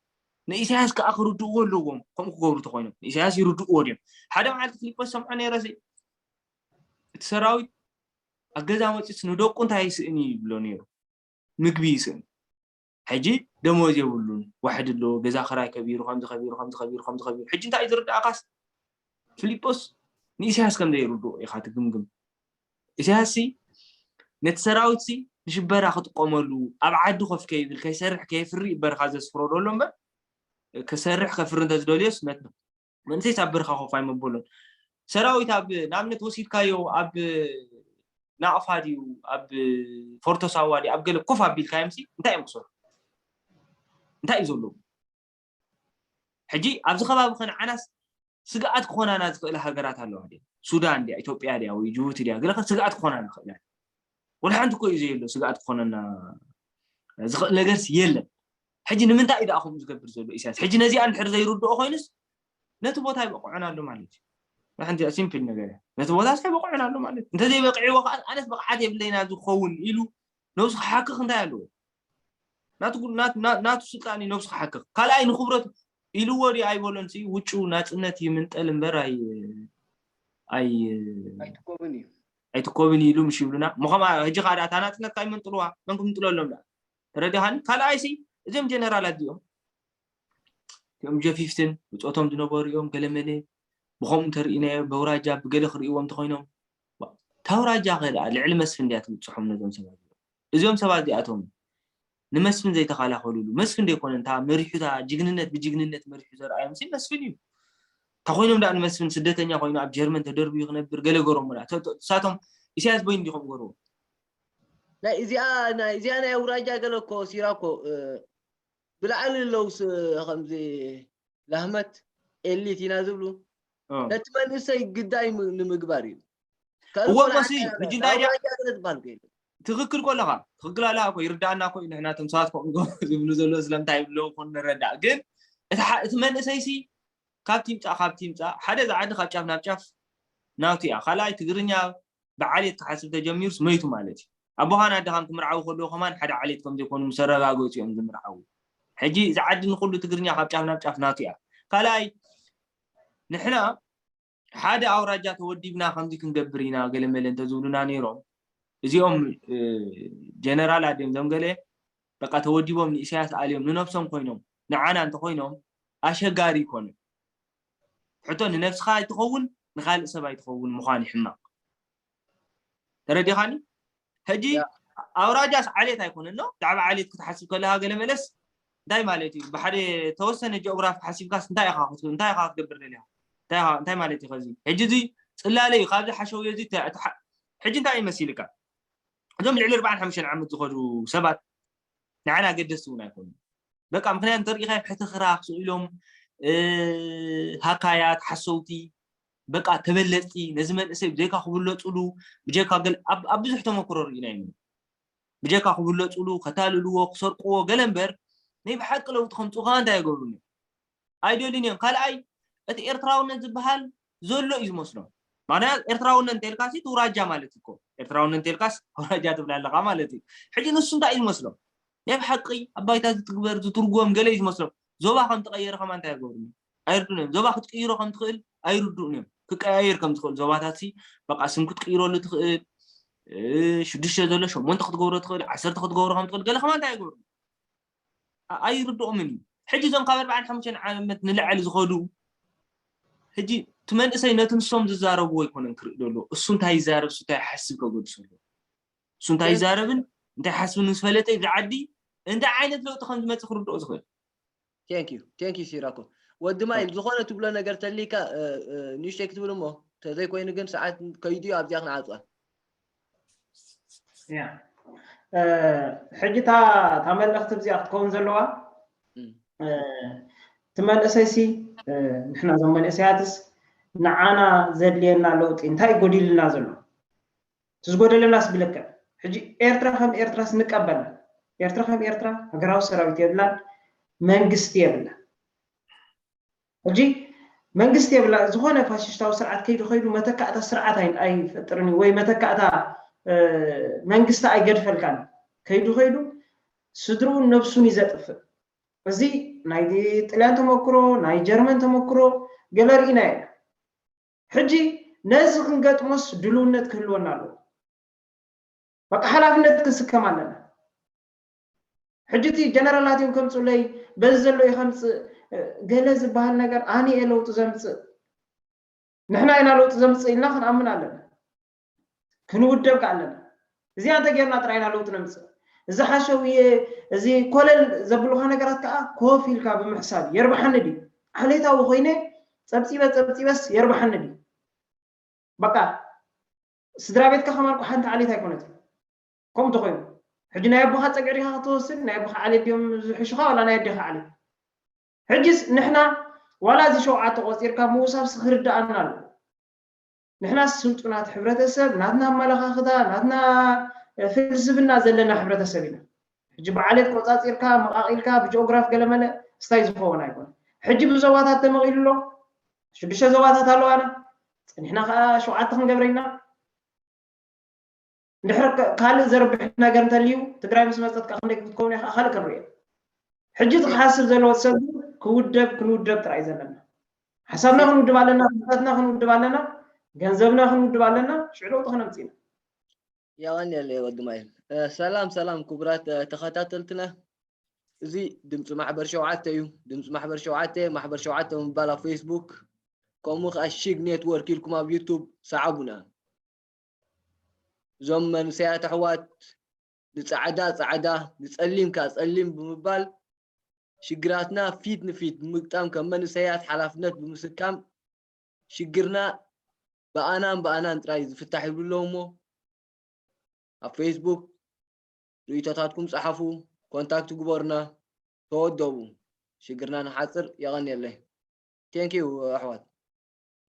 ንኢሳያስ ከዓ ክርድእዎ ኣለዎም ከምኡ ክገብሩ ተኮይኖም ንኢሳያስ ይርድእዎ ድዮም ሓደ መዓልቲ ፊሊጶስ ሰምዖ ነይረ እቲ ሰራዊት ኣብ ገዛ መፂስ ንደቁ እንታይ ይስእን እዩ ይብሎ ነይሩ ምግቢ ይስእን ሕጂ ደሞዝ የብሉን ዋሕድ ኣሎ ገዛ ክራይ ከቢሩ ከምዚ ከቢሩ ከምዚ ከቢሩ ከምዚ ከቢሩ ሕጂ እንታይ እዩ ዝርዳእካስ ፊሊጶስ ንኢሳያስ ከም ዘይርድኦ ኢኻ ትግምግም። ኢሳያስ ሲ ነቲ ሰራዊት ሲ ንሽበራ ክጥቀመሉ ኣብ ዓዲ ኮፍ ከይብል ከይሰርሕ ከየፍሪ በርኻ ዘስፍሮ ዘሎ እምበር ክሰርሕ ከፍሪ እንተዝደልዮስ ነቲ መንእሰይ ኣብ በርኻ ኮፍ ኣይመበሎን። ሰራዊት ኣብ ንኣብነት ወሲድካዮ ኣብ ናቕፋ ድዩ ኣብ ፎርቶ ሳዋ ድዩ ኣብ ገለ ኮፍ ኣቢልካዮም ሲ እንታይ እዮም ክሰርሑ? እንታይ እዩ ዘለዉ? ሕጂ ኣብዚ ከባቢ ከነዓናስ ስግኣት ክኾናና ዝኽእል ሃገራት ኣለዋ ድያ? ሱዳን ድያ? ኢትዮጵያ ድያ? ወይ ጅቡቲ ድያ? ገለ ስግኣት ክኾናና ይኽእላ። ወላ ሓንቲ እኮ እዩ ዘየሎ ስግኣት ክኾነና ዝኽእል ነገርስ የለን። ሕጂ ንምንታይ እዩ ደኣ ከምኡ ዝገብር ዘሎ ኢሳያስ? ሕጂ ነዚኣ እንድሕር ዘይርድኦ ኮይኑስ ነቲ ቦታ ይበቕዖን ኣሎ ማለት እዩ። ሓንቲ ሲምፕል ነገር እያ። ነቲ ቦታስ ኣይበቕዖን ኣሎ ማለት እዩ። እንተዘይበቂዕዎ ከዓ ኣነስ ብቕዓት የብለይን ኣብዚ ክኸውን ኢሉ ነብሱ ክሓክኽ እንታይ ኣለዎ? ናቱ ስልጣን እዩ ነብሱ ክሓክኽ። ካልኣይ ንክብረቱ ኢልዎ ድዩ ኣይበሎን ሲ ውጩ ናፅነት ይምንጠል እምበር ኣይ ኣይ ኣይትኮብን እዩ ኣይትኮብን ኢሉ ምሽ ይብሉና ምኸማ ህጂ ከዓ እታ ናፅነት ካብ ይመንጥልዋ መን ክምንጥለሎም ዳ ተረዲኻኒ ካልኣይ ሲ እዚኦም ጀነራላት እዚኦም እዚኦም ጀፊፍትን ብፆቶም ዝነበሩ እዮም ገለመለ ብኸምኡ እንተርእናዮ በውራጃ ብገለ ክርእይዎም እንተኮይኖም ታውራጃ ከ ደኣ ልዕሊ መስፍን ድያ ትብፅሖም ነዞም ሰባት እዚኦም ሰባት እዚኣቶም ንመስፍን ዘይተኸላኸሉሉ መስፍን ዘይኮነ እንታ መሪሑ እታ ጅግንነት ብጅግንነት መሪሑ ዘርኣዮም ሲ መስፍን እዩ እንታ ኮይኖም ደኣ ንመስፍን ስደተኛ ኮይኑ ኣብ ጀርመን ተደርብዩ ክነብር ገለ ገሮም ላ ንሳቶም ኢሳያስ በይኑ እንዲኹም ገርዎ ናይ እዚኣ ናይ እዚኣ ናይ ኣውራጃ ገለ እኮ ሲራ እኮ ብላዕሊ ኣለውስ ከምዚ ላህመት ኤሊት ኢና ዝብሉ ነቲ መንእሰይ ግዳይ ንምግባር እዩ እወ መሲ ሕጂ እንታይ ድያ ትኽክል ኮለኻ ትኽክል ኣለኻ እኮ ይርዳእና እኮ ንሕና ቶም ሰባት ከምኡ ዝብሉ ዘለዉ ስለምንታይ ይብለዉ ኮን ንረዳእ ግን እቲ መንእሰይ ሲ ካብቲ ይምፃእ ካብቲ ይምፃእ ሓደ ዝዓዲ ካብ ጫፍ ናብ ጫፍ ናቱ እያ ካልኣይ ትግርኛ ብዓሌት ክሓስብ ተጀሚሩስ መይቱ ማለት እዩ ኣቦኻን ኣደኻን ክምርዓው ከለዉ ከማን ሓደ ዓሌት ከም ዘይኮኑ ምስ ኣረጋገፁ እዮም ዝምርዓው ሕጂ እዚ ዓዲ ንኩሉ ትግርኛ ካብ ጫፍ ናብ ጫፍ ናቱ እያ ካልኣይ ንሕና ሓደ ኣውራጃ ተወዲብና ከምዚ ክንገብር ኢና ገለመለ እንተዝብሉና ነይሮም እዚኦም ጀነራላት ድዮም ዞም ገለ በቃ ተወዲቦም ንኢሳያስ ኣልዮም ንነብሶም ኮይኖም ንዓና እንተኮይኖም ኣሸጋሪ ይኮነ ሕቶ ንነብስኻ ኣይትኸውን ንካልእ ሰብ ኣይትኸውን ምዃን ይሕማቕ ተረዲኻኒ ሕጂ ኣውራጃስ ዓሌት ኣይኮነን ዶ ብዛዕባ ዓሌት ክትሓስብ ከለካ ገለ መለስ እንታይ ማለት እዩ ብሓደ ተወሰነ ጂኦግራፊ ሓሲብካስ እንታይ ኢኻ እንታይ ኢኻ ክትገብር ደሊኻ እንታይ ማለት እዩ ከዚ ሕጂ እዚ ፅላለ እዩ ካብዚ ሓሸውዮ እዚ ሕጂ እንታይ እዩ መሲልካ እዞም ልዕሊ ኣርባዓን ሓሙሽተን ዓመት ዝኸዱ ሰባት ንዓና ኣገደስቲ እውን ኣይኮኑ በቃ ምክንያት እንተሪኢኻ ሕትኽራ ክስኢሎም ሃካያት ሓሰውቲ በቃ ተበለፅቲ ነዚ መንእሰይ ብጀካ ክብለፁሉ ብጀካ ገለ ኣብ ብዙሕ ተመክሮ ርኢና ኢና ብጀካ ክብለፁሉ ከታልልዎ ክሰርቅዎ ገለ እምበር ናይ ብሓቂ ለውጢ ከምፅኡ ከዓ እንታይ የገብሩን እዮም ኣይደልን እዮም ካልኣይ እቲ ኤርትራውነት ዝበሃል ዘሎ እዩ ዝመስሎም ማክንያት ኤርትራውነት እንተልካሲ ትውራጃ ማለት እኮ ኤርትራውነት እንተልካስ ኣውራጃ ትብላ ኣለካ ማለት እዩ ሕጂ ንሱ እንታይ እዩ ዝመስሎም ናይ ብሓቂ ኣብ ባይታ ዝትግበር ዝትርጎም ገለ እዩ ዝመስሎም ዞባ ከም ተቐየረ ከማ እንታይ ይገብሩ ኣይርዱን እዮም ዞባ ክትቅይሮ ከም ትኽእል ኣይርዱን እዮም ክቀያየር ከም ዝኽእል ዞባታት ሲ በቃ ስም ክትቅይረሉ ትኽእል ሽዱሽተ ዘሎ ሸሞንተ ክትገብሮ ትኽእል ዓሰርተ ክትገብሮ ከም ትኽእል ገለ ከማ እንታይ ይገብሩ ኣይርድኦምን እዩ ሕጂ እዞም ካብ ኣርባዓን ሓሙሽተን ዓመት ንልዕሊ ዝኸዱ ሕጂ እቲ መንእሰይ ነቲ ንሶም ዝዛረብዎ ኣይኮነን ክርኢ ዘሎ እሱ እንታይ ይዛረብ እሱ እንታይ ይሓስብ ከገድሶ ኣሎ እሱ እንታይ ይዛረብን እንታይ ሓስብን ምስ ፈለጠ እዚ ዓዲ እንታይ ዓይነት ለውጢ ከም ዝመፅእ ክርድኦ ዝኽእል ቴንክ ዩ ቴንክ ዩ ሲራኮ ወዲ ማይል ዝኾነ ትብሎ ነገር ተሊካ ንእሽተይ ክትብል እሞ ተዘይኮይኑ ግን ሰዓት ከይዱ ኣብዚኣ ክንዓፅዋ ሕጂ እታ መልእኽቲ እዚኣ ክትከውን ዘለዋ እቲ መንእሰይ ሲ ንሕና እዞም መንእሰያትስ ንዓና ዘድልየና ለውጢ እንታይ ጎዲልና ዘሎ እቲ ዝጎደለናስ ብልክዕ ሕጂ ኤርትራ ከም ኤርትራስ ንቀበላ ኤርትራ ከም ኤርትራ ሃገራዊ ሰራዊት የብላን መንግስቲ የብላ ሕጂ መንግስቲ የብላ ዝኾነ ፋሽስታዊ ስርዓት ከይዱ ከይዱ መተካእታ ስርዓት ኣይፈጥርን ወይ መተካእታ መንግስቲ ኣይገድፈልካን ከይዱ ከይዱ ስድርኡን ነብሱን እዩ ዘጥፍእ እዚ ናይ ጥልያን ተመክሮ ናይ ጀርመን ተመክሮ ገለ ርኢና ኢና ሕጂ ነዚ ክንገጥሞስ ድልውነት ክህልወና ኣለዎ በቃ ሓላፍነት ክንስከም ኣለና ሕጂ እቲ ጀነራላት እዮም ከምፅኡለይ በዚ ዘሎ እዩ ከምፅእ ገለ ዝበሃል ነገር ኣነ እየ ለውጢ ዘምፅእ ንሕና ኢና ለውጢ ዘምፅእ ኢልና ክንኣምን ኣለና። ክንውደብ ከ ኣለና። እዚኣ እንተጌርና ጥራይ ኢና ለውጢ ነምፅእ። እዚ ሓሸውየ፣ እዚ ኮለል ዘብሉኻ ነገራት ከዓ ኮፍ ኢልካ ብምሕሳብ የርብሓኒ ድዩ? ዓሌታዊ ኮይነ ጸብጺበ ጸብጺበስ የርብሓኒ ድዩ? በቃ ስድራ ቤትካ ከማን እኮ ሓንቲ ዓሌት ኣይኮነትን። ከምኡ ተኮይኑ ሕጂ ናይ ኣቦኻ ጸግዒ ዲኻ ክትወስድ? ናይ ኣቦኻ ዓሌት ድዮም ዝሕሹኻ ዋላ ናይ ኣዴኻ ዓሌት? ሕጂስ ንሕና ዋላ እዚ ሸውዓተ ቆጺርካ ምውሳብስ ክርድኣና ኣለዎ። ንሕና ስልጡናት ሕብረተሰብ፣ ናትና ኣመለኻኽታ፣ ናትና ፍልስፍና ዘለና ሕብረተሰብ ኢና። ሕጂ ብዓሌት ቆጻጺርካ መቓቒልካ ብጂኦግራፍ ገለመለ ስታይ ዝኸውን ኣይኮነ። ሕጂ ብዞባታት ተመቒሉ ኣሎ። ሽዱሽተ ዞባታት ኣለዋና። ጸኒሕና ከኣ ሸውዓተ ክንገብረ ኢና። እንድሕር ካልእ ዘርብሕ ነገር እንተልዩ ትግራይ ምስ መፀት ከዓ ክንደይ ክትከውን ኢኻ ካልእ ክንሪኦ። ሕጂ እቲ ክሓስብ ዘለዎ ሰብ ክውደብ ክንውደብ ጥራይ ዘለና ሓሳብና ክንውድብ ኣለና፣ ፍልጠትና ክንውድብ ኣለና፣ ገንዘብና ክንውድብ ኣለና። ሽዑ ለውጢ ክነምፅእ ኢና። የቐንየለይ ወዲ ማይል። ሰላም ሰላም ክቡራት ተኸታተልትና፣ እዚ ድምፂ ማሕበር ሸውዓተ እዩ። ድምፂ ማሕበር ሸውዓተ፣ ማሕበር ሸውዓተ ብምባል ኣብ ፌስቡክ፣ ከምኡ ከዓ ሺግ ኔትወርክ ኢልኩም ኣብ ዩቱብ ሰዓቡና። እዞም መንእሰያት ኣሕዋት ንፃዕዳ ፃዕዳ ንፀሊም ከዓ ፀሊም ብምባል ሽግራትና ፊት ንፊት ብምግጣም ከም መንእሰያት ሓላፍነት ብምስካም ሽግርና ብኣናን ብኣናን ጥራይ ዝፍታሕ ይብሉ ኣለዉ እሞ ኣብ ፌስቡክ ርእይቶታትኩም ፀሓፉ፣ ኮንታክት ግበሩና፣ ተወደቡ፣ ሽግርና ንሓፅር። የቐንየለይ። ቴንኪዩ ኣሕዋት።